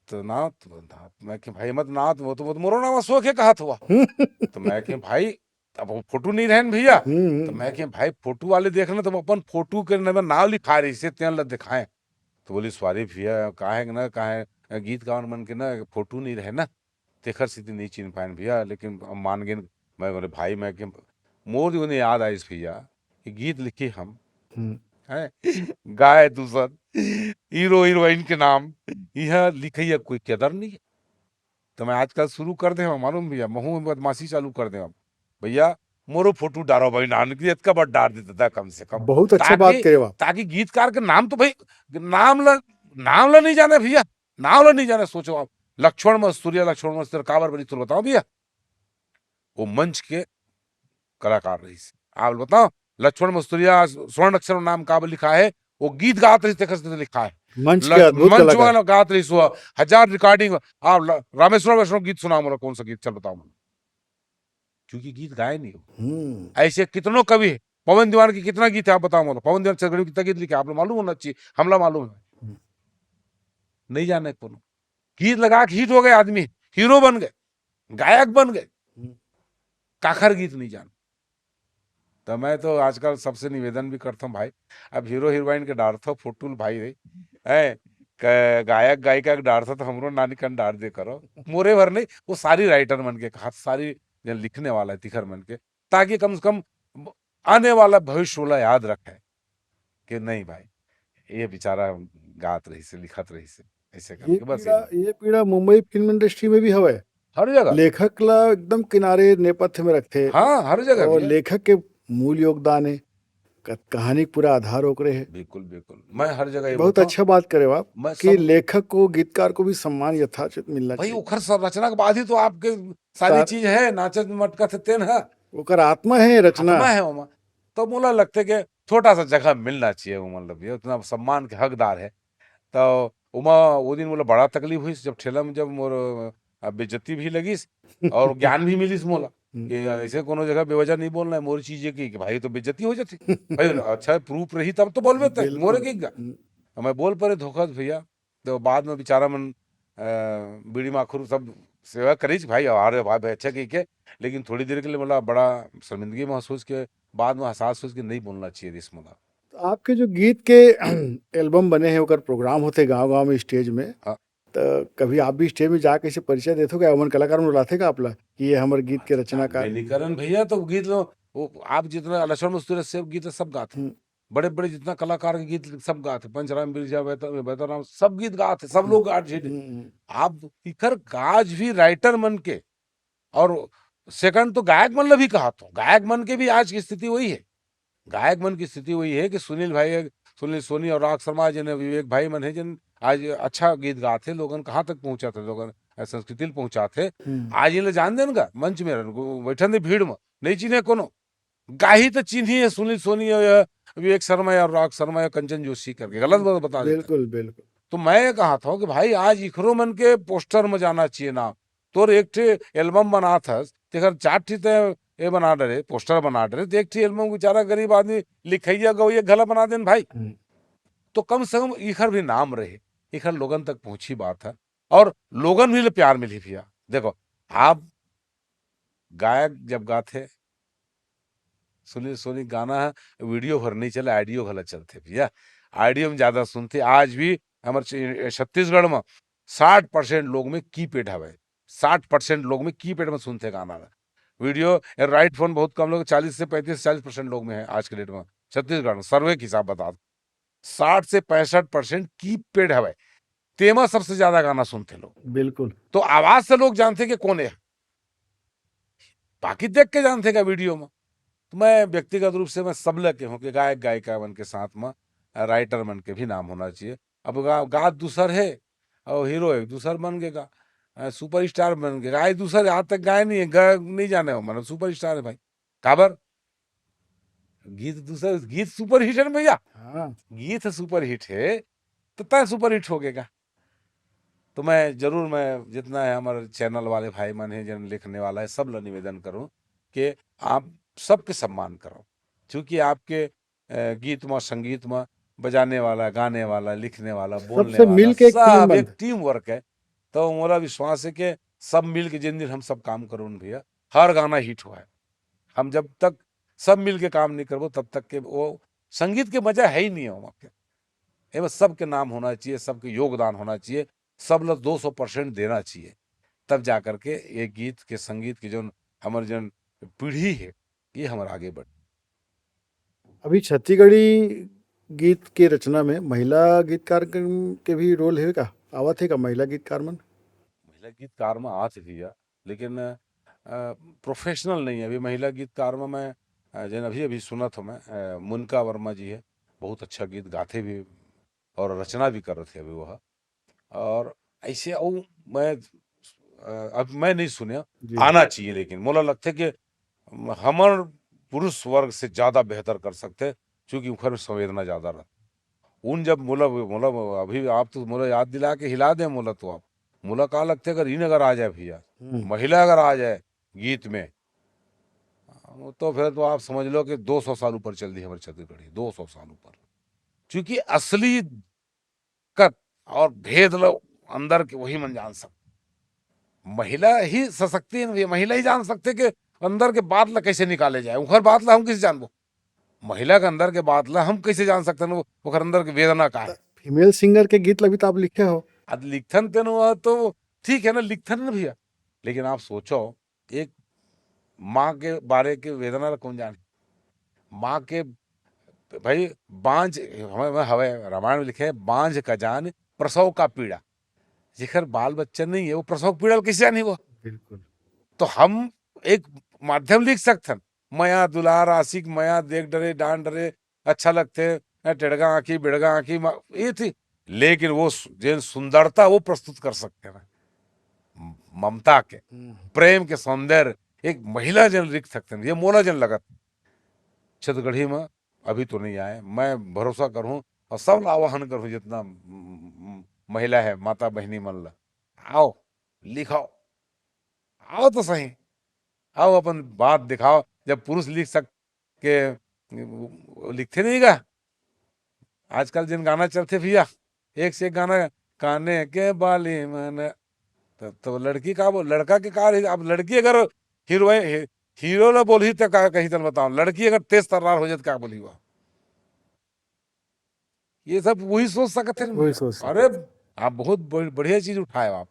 तो नाव, तो नाव, मैं कहे, भाई, मत नाव, तो वो तो, वो तो मोरो नाव अशोक है कहत हुआ। तो मैं कहे, भाई, अब वो फोटो नहीं रहन भैया। हम्म। तो मैं कहे, भाई, फोटो वाले देख ना, तो अपन फोटो के नंबर नाव लिखा रही से, तेन ला दिखाएं। तो बोली, सॉरी भैया, का है ना, का है, गीत गावन मन के ना फोटो नहीं रहे ना, तेखर सेती नहीं चिन्ह पाएन भैया, लेकिन अब मान गेन। मैं बोले, भाई, मैं के मोर ओने याद आइस भैया, कि गीत लिखे हम, हम्म। हैं? गाए दूसर, हीरो हीरोइन के नाम, इहाँ लिखइया कोई कदर नहीं है। तो मैं आजकल शुरू कर दे हूँ, मालूम भैया, महू में बदमाशी चालू कर दे हूँ। भैया, मोरो फोटो डारो भाई, नान की इतका बार डार देता था कम से कम। बहुत अच्छा बात ताकि, करे आप। ताकि गीतकार के नाम तो भाई, नाम ला, नाम ला नहीं जाने भैया, नाम ला नहीं जाने। सोचो आप, लक्ष्मण मस्तुरिया, लक्ष्मण मस्तुरिया काबर बनी, तुम बताओ भैया। वो मंच के कलाकार रहिस। आप बताओ, लक्ष्मण मस्तुरिया स्वर्ण अक्षर में नाम काबर लिखा है, वो गीत गात रहिस, तेखर से लिखा है। मंच के ल-, अद्भुत मंच कलाकार। वाला गात रहिस, वो हजार रिकॉर्डिंग। आप ल-, रामेश्वर वैष्णव गीत सुनाओ मोला, कौन सा गीत, चल बताओ मोला। क्योंकि गीत गाए नहीं हो। हम्म। ऐसे कितनों कवि है, पवन दीवान के कितना गीत है, आप बताओ मोला। पवन दीवान छत्तीसगढ़ी में कितना गीत लिखे, आप लोग मालूम होना चाहिए, हमला मालूम है। हम्म। नहीं जाने कोनो। गीत लगा के हिट हो गए आदमी, हीरो बन गए, गायक बन गए, हम्म। काखर गीत नहीं जान। तो मैं तो आजकल सबसे निवेदन भी करता हूँ भाई, अब हीरो हीरोइन के डारथो फोटो ल भाई रे, हैं, क-, गायक गायिका के डारथो तो हमरो नानी कन डार दे करो। मोरे भर नहीं, वो सारी राइटर मन के कहा, सारी जन लिखने वाला है तिखर मन के, ताकि कम से कम ब-, आने वाला भविष्य वाला याद रखे कि नहीं भाई, ये बेचारा गात रहिस हे, लिखत रहिस हे, ऐसे ये करके बस पीड़ा, ये ये पीड़ा मुंबई फिल्म इंडस्ट्री में भी हवय। हर जगह। लेखक ला एकदम किनारे नेपथ्य में रखथे। हाँ, हर जगह और भैया। लेखक के मूल योगदान हे, क-, कहानी के पूरा आधार ओकरे हे। बिल्कुल, बिल्कुल। मैं हर जगह ये बहुत बोलता हूँ। अच्छा बात करे हो आप मैं कि सब लेखक को, गीतकार को भी सम्मान यथाचित मिलना भाई, चाहिए। ओखर सब रचना के बाद ही तो आपके सारी सा- चीज है, नाचत मटकत हे तेन ह। ओकर आत्मा हे रचना। आत्मा हे ओमा। तो मोला लगथे कि छोटा सा जगह मिलना चाहिए, वो मतलब ये उतना सम्मान के हकदार हे। तो ओमा वो दिन मोला बड़ा तकलीफ हुई जब ठेला में जब मोर, अ, बेइज्जती भी लगिस और ज्ञान भी मिलिस मोला हम्म। कि ऐसे कोनो जगह बेवजह नहीं बोलना है। मोर चीज ये कि, कि भाई तो बेइज्जती हो जाती। भाई अच्छा प्रूफ रही तब तो बोलबे तक, बिल्कुल। मोरे के गा-, हम्म। मैं बोल परे धोखा से भैया। तो बाद में बेचारा मन, अ, बीड़ी माखुर सब सेवा करिस भाई, अरे भाई, भाई अच्छा कहिके, लेकिन थोड़ी देर के लिए मोला बड़ा शर्मिंदगी महसूस के, बाद में एहसास होइस कि नहीं बोलना चाहिए रिस मोला। तो आपके जो गीत के एल्बम बने हे, ओकर प्रोग्राम होथे गांव-गांव में स्टेज में, हाँ। तो कभी आप भी स्टेज में जाके ऐसे परिचय देथो क्या? ओमन कलाकार मन बुलाथे का आप ला कि ये हमर गीत के रचनाकार? नहीं, नहीं करन भैया, तो गीत लो, वो आप जितना लक्ष्मण मस्तूरी से गीत सब गाथे। हम्म। बड़े-बड़े जितना कलाकार के गीत सब गाथे, पंचराम बिरजा, बेहतर, बेहतर राम, सब गीत गाथे, सब लोग गाथे। हम्म, हम्म। आप इकर गाज भी राइटर मन के, और सेकंड तो गायक मन ला भी कहा तो, गायक मन के भी आज की स्थिति वही है। गायक मन की स्थिति वही है कि सुनील भाई, सुनील सोनी और राग शर्मा जिन विवेक भाई मन है, जिन आज अच्छा गीत गाथे, लोगन कहाँ तक पहुँचाथे, लोगन संस्कृति ल पहुँचाथे। हम्म। आज इन्हें जान देन का, मंच में रहन, बैठन दे भीड़ में, नहीं चिन्हे कोनो। गाही तो चिन्ही है सुनील सोनी या विवेक शर्मा या अनुराग शर्मा या कंचन जोशी करके, गलत बात बता देता। बिल्कुल, बिल्कुल। तो मैं ये कहा था कि भाई आज इखरो मन के पोस्टर में जाना चाहिए ना। तोर एक ठे एल्बम बनात हस, तेकर चार ठे ते ये बना डरे, पोस्टर बना डरे, तो एक ठे एल्बम बेचारा गरीब आदमी लिखइया गवइया घला बना देन भाई। हम्म। तो कम से कम इखर भी नाम रहे, इखर लोगन तक पहुंची बात है और लोगन भी ले प्यार मिली भैया। देखो, आप गायक जब गाथे, सुनील सोनी गाना है, वीडियो भर नहीं चले, ऑडियो घला चलथे भैया, ऑडियो में ज्यादा सुनथे। आज भी हमर छ-, छत्तीसगढ़ में साठ परसेंट लोग में कीपैड हवे, साठ परसेंट लोग में कीपैड में सुनथे गाना ला। वीडियो, राइट फोन बहुत कम लोग, चालीस से पैंतीस, चालीस परसेंट लोग में है आज के डेट में छत्तीसगढ़ में, सर्वे के हिसाब बता दो। साठ से पैंसठ परसेंट कीपैड हवे, तेमा सबसे ज्यादा गाना सुनथे लोग। बिल्कुल। तो आवाज से लोग जानथे कि कोन हे, बाकी देख के जानथे का वीडियो में। तो मैं व्यक्तिगत रूप से मैं सब ल कहूँ कि गायक गायिका मन के साथ में राइटर मन के भी नाम होना चाहिए। अब गा-, गात दूसर हे और हीरो एक दूसर बन के गा, अ, सुपरस्टार बन के गाए, दूसर आज तक गाए नहीं है, गा-, नहीं जाने हो, मतलब सुपरस्टार है भाई। काबर? गीत दूसर, गीत सुपरहिट है ना भैया। हाँ। गीत सुपरहिट है, तो तय सुपरहिट हो गएगा। तो मैं जरूर, मैं जितना है हमारे चैनल वाले भाई मन है, जन लिखने वाला है, सब ला निवेदन करूँ कि आप सबके सम्मान करो, क्योंकि आपके, अ, गीत म, संगीत म बजाने वाला, गाने वाला, लिखने वाला, बोलने सबसे वाला, मिल के एक टीम सब एक बनथे। टीम वर्क है। तो मोला विश्वास है कि सब मिल के जिन दिन हम सब काम करो न भैया, हर गाना हिट हुआ है। हम जब तक सब मिल के काम नहीं करबो, तब तक के वो संगीत के मजा है ही नहीं है वहाँ के। एमे सबके नाम होना चाहिए, सबके योगदान होना चाहिए, सब लोग दो सौ परसेंट देना चाहिए, तब जा करके ये गीत के, संगीत के जौन हमर जौन पीढ़ी है, ये हमर आगे बढ़े। अभी छत्तीसगढ़ी गीत के रचना में महिला गीतकार के, के भी रोल है का? आवत है का महिला गीतकार मन? महिला गीतकार में आत है भैया, लेकिन, अ, प्रोफेशनल नहीं है। अभी महिला गीतकार में मैं, अ, जैन अभी, अभी सुनत हूँ मैं, अ, मुनका वर्मा जी है, बहुत अच्छा गीत गाथे भी और रचना भी करत है अभी वह। और ऐसे अउ मैं, अ, अब मैं नहीं सुने, जी। आना चाहिए, लेकिन मोला लगथे कि हमर पुरुष वर्ग से ज्यादा बेहतर कर सकथे, क्योंकि उखर में संवेदना ज्यादा रहथे। उन जब मोला, मोला अभी आप तो मोला याद दिला के हिला दे मोला तो आप। मोला का लगथे अगर इन अगर आ जाए भैया, हम्म। महिला अगर आ जाए गीत में, तो फिर तो आप समझ लो कि दो सौ साल ऊपर चल दी हमारी छत्तीसगढ़ी, दो सौ साल ऊपर। क्योंकि असली कत और भेद लो अंदर के वही मन जान सकते। महिला ही सशक्ति है, महिला ही जान सकते कि अंदर के बात ला कैसे निकाले जाए। उखर बात ला हम कैसे जानबो? महिला के अंदर के बात ला हम कैसे जान सकते हैं, वो, ओखर अंदर के वेदना का है? फीमेल सिंगर के गीत ला भी तो आप लिखे हो। अब लिखथन तेन वो तो ठीक है ना, लिखथन ना भैया, लेकिन आप सोचो, एक माँ के बारे के वेदना ला कौन जाने? माँ के, भाई, बांझ, हमें, हमें हवे, रामायण में लिखे है, "बांझ का जान प्रसव का पीड़ा।" जेकर बाल बच्चा नहीं है, वो प्रसव पीड़ा ला कैसे जानी वो? बिल्कुल। तो हम एक माध्यम लिख सकथन, मया दुलार आशिक मया देख डरे डांड डरे, अच्छा लगथे, हैं, टेढ़गा आँखी, बेढ़गा आँखी, मा-, ये थी। लेकिन वो सु-, जेन सुंदरता वो प्रस्तुत कर सकथे ना, म-, ममता के, हम्म। प्रेम के सौंदर्य, एक महिला जेन लिख सकथे ना, ये मोला जेन लगत। छत्तीसगढ़ी में अभी तो नहीं आए, मैं भरोसा करूँ और सब ला आह्वान करूँ, जितना म-, म-, महिला है, माता बहिनी मन ला, आओ, लिखाओ, आओ तो सही, आओ अपन बात दिखाओ। जब पुरुष लिख सक-, के, वो लिखथे नहीं का? आजकल जिन गाना चलथे भैया, एक से एक गाना, "काने के बाली मन", त-, तो लड़की का बोल, लड़का के का रही? अब लड़की अगर हीरोइन, ही-, हीरो ला बोलही त का कही, चल बताओ, लड़की अगर तेज तर्रार हो जाए त का बोलही वो? ये सब वही सोच सकत है। वही सोच सकत अरे, है। आप बहुत बढ़-, बढ़िया चीज उठाए हो आप।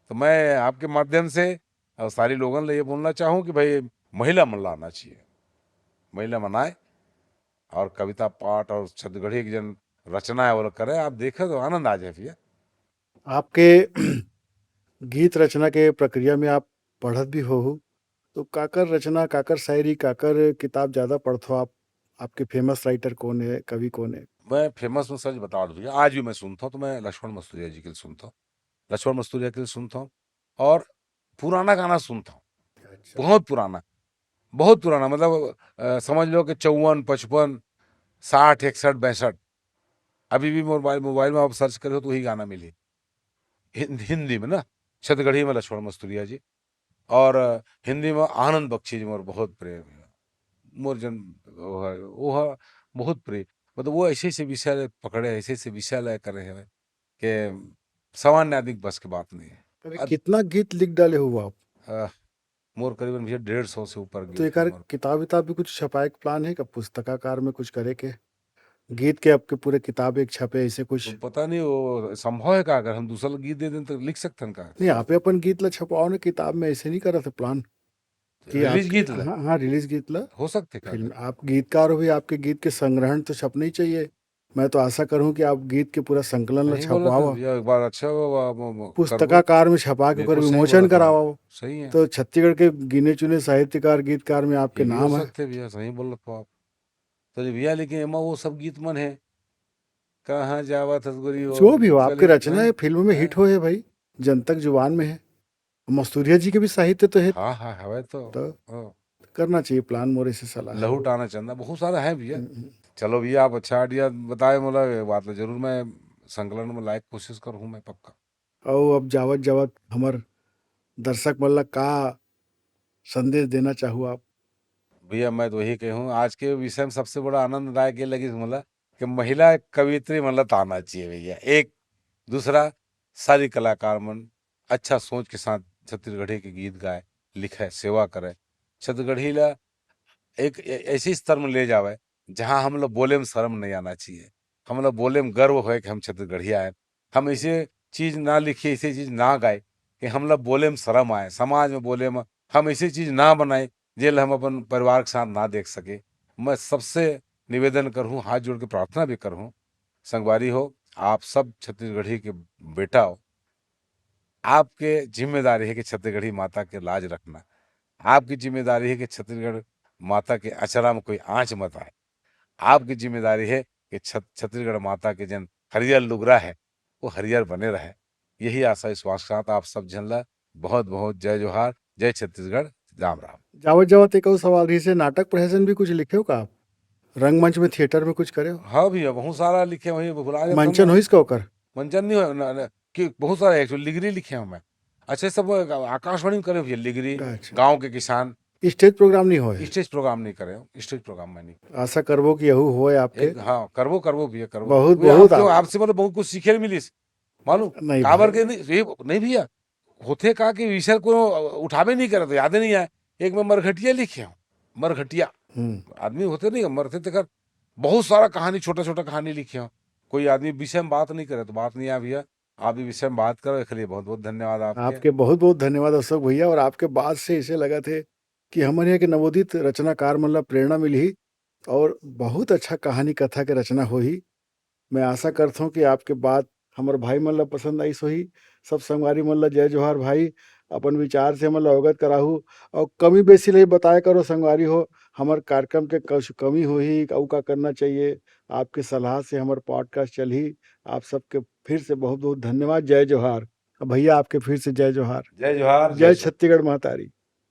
तो मैं आपके माध्यम से और सारी लोगन ला ये बोलना चाहूँ कि भाई, महिला मन ला आना चाहिए, महिला मन आए और कविता पाठ और छत्तीसगढ़ी के जन रचना है वो लोग करे, आप देखे तो आनंद आ जाए भैया। आपके गीत रचना के प्रक्रिया में आप पढ़त भी होहू, तो काकर रचना, काकर शायरी, काकर किताब ज्यादा पढ़थो आप? आपके फेमस राइटर कौन है, कवि कौन है? मैं फेमस में सच बता दूं भैया, आज भी मैं सुनता हूँ तो मैं लक्ष्मण मस्तुरिया जी के लिए सुनता हूँ, लक्ष्मण मस्तुरिया के लिए सुनता हूँ और पुराना गाना सुनता हूँ। अच्छा। बहुत पुराना, बहुत पुराना, मतलब, अ, समझ लो कि चौवन, पचपन, साठ, इकसठ, बैसठ, अभी भी मोबाइल, मोबाइल में आप सर्च करो तो वही गाना मिली। हिंद-, हिंदी में ना, छत्तीसगढ़ी में लक्ष्मण मस्तुरिया जी, और हिंदी में आनंद बख्शी जी मोर बहुत प्रिय, मोर जन, वो है, वो है बहुत प्रिय। मतलब वो ऐसे ऐसे विषय ले पकड़े, ऐसे ऐसे विषय ले करे हैं कि सामान्य आदमी के बस की बात नहीं है। अरे, अद- कितना गीत लिख डाले हो आप? अ, मोर करीबन भैया डेढ़ सौ से ऊपर तो गीत एक है आर मोर। किताब विताब भी कुछ छपाए के प्लान है का? पुस्तकाकार में कुछ करे के? गीत के आपके पूरे किताब एक छपे, ऐसे कुछ? तो पता नहीं, वो संभव है का? अगर हम दूसरा गीत दे दें, तो लिख सकते हैं का? नहीं, आप ही अपन गीत ला छपवाओ ना किताब में, ऐसे नहीं करा था प्लान कि रिलीज आप, गीत ला? हाँ, हाँ, रिलीज गीत ला। हो सकते का? फिल्म, आप गीतकार हो भी, आपके गीत के संग्रहण तो छपने ही चाहिए। मैं तो आशा करूँ कि आप गीत के पूरा संकलन ला नहीं, बोला छपवाओ। तो भैया, एक बार अच्छा हुआ, वो, वो, वो, पुस्तकाकार में छपा के बिल्कुल ओकर सही विमोचन बोला था। कराओ। सही है। तो छत्तीसगढ़ के गिने चुने साहित्यकार, गीतकार में आपके ये भी नाम हो है। सकते भैया, सही बोल रहे हो आप। तो जी भैया, लेकिन एमा वो सब गीत मन है, कहाँ जावत हस गोरी, वो जो भी हो, आपके चले, रचना हैं? है, फिल्म में हिट हैं? हो है भाई, जन तक जुबान में है। मस्तूरिया जी के भी साहित्य तो हे। हाँ हाँ, हवे तो। तो हाँ। करना चाहिए plan, मोर ऐसे सलाह हे। लहू टाना चंदा, बहुत सारा हे भैया। हम्म, हम्म। चलो भैया, आप अच्छा idea बताए मोला, ये बात ला जरूर मैं संकलन में लाए के कोशिश करहूँ मैं, पक्का। अउ अब जावत जावत हमर दर्शक मन ला का संदेश देना चाहू आप? भैया, मैं तो वही कहूँ, आज के विषय में सबसे बड़ा आनंददायक ये लगिस मोला कि महिला कवयित्री मन ला ताना चाहिए भैया। एक, दूसरा, सारी कलाकार मन अच्छा सोच के साथ छत्तीसगढ़ी के गीत गाए, लिखे, सेवा करे, छत्तीसगढ़ी ला एक ऐ-, ऐसी स्तर में ले जावे, जहाँ हम लोग बोले में शर्म नहीं आना चाहिए, हम लोग बोले में गर्व होए कि हम छत्तीसगढ़िया हैं। हम ऐसे चीज ना लिखिए, ऐसे चीज ना गाए कि हम लोग बोले में शर्म आए, समाज में बोले में हम ऐसी चीज ना बनाए, जेल हम अपन परिवार के साथ ना देख सके। मैं सबसे निवेदन करहूँ, हाथ जोड़ के प्रार्थना भी करहूँ, संगवारी हो, आप सब छत्तीसगढ़ी के बेटा हो, आपके जिम्मेदारी है कि छत्तीसगढ़ी माता के लाज रखना। आपकी जिम्मेदारी है कि छत्तीसगढ़ माता के अचरा में कोई आँच मत आए। आपकी जिम्मेदारी है कि छत-, छत्तीसगढ़ माता के जन हरियर लुगरा है, वो हरियर बने रहे। यही आशा विश्वास के साथ आप सब झन ला बहुत बहुत जय जोहार, जय छत्तीसगढ़, राम राम। जावत जावत एक अउ सवाल रहिस हे, नाटक प्रहसन भी कुछ लिखे हो का आप? रंगमंच में, theatre में कुछ करे हो? हाँ भैया, बहुत सारा लिखे, वही भुला जाता मंचन मैं। होइस का ओकर? मंचन नहीं हो, न, न, कि बहुत सारा actually लिगरी लिखे हूँ मैं। अच्छे सब आकाशवाणी में करे भैया लिगरी, अच्छा। गाँव के किसान। Stage program नहीं होए? Stage program नहीं करे हूँ, stage program मैं नहीं। आशा करबो कि यहू होए आपके। एक, हाँ, करबो, करबो भैया, करबो। बहुत, भैया, बहुत आप तो, आप- आपसे मतलब बहुत कुछ सीखे मिलिस, मालूम? नहीं काबर भाई। के नहीं, ये नहीं भैया, होथे का कि विषय को उठावे नहीं करे तो याद नहीं आए। एक मैं मरघटिया लिखे हूँ, मरघटिया। हम्म। आदमी होथे नहीं, मरथे तेकर बहुत सारा कहानी, छोटा छोटा कहानी लिखे हूँ। कोई आदमी विषय में बात नहीं करे तो बात नहीं आए भैया। आप भी विषय में बात करो, इसके लिए बहुत बहुत धन्यवाद आपके। आपके बहुत बहुत धन्यवाद अशोक भैया, और आपके बात से ऐसे लगथे कि हमर यहाँ के नवोदित रचनाकार मन ला प्रेरणा मिलही और बहुत अच्छा कहानी कथा के रचना होही। मैं आशा करथों कि आपके बात हमर भाई मन ला पसंद आइस होही। सब संगवारी मन ला जय जोहार भाई, अपन विचार से हमन ला अवगत कराहू और कमी बेसी ले बताया करो संगवारी हो। हमर कार्यक्रम के कुछ कमी होही, अउ का करना चाहिए, आपके सलाह से हमर podcast चलही। आप सबके फिर से बहुत बहुत धन्यवाद, जय जोहार। अब भैया आपके फिर से जय जोहार। जय जोहार, जय जय छत्तीसगढ़ महतारी।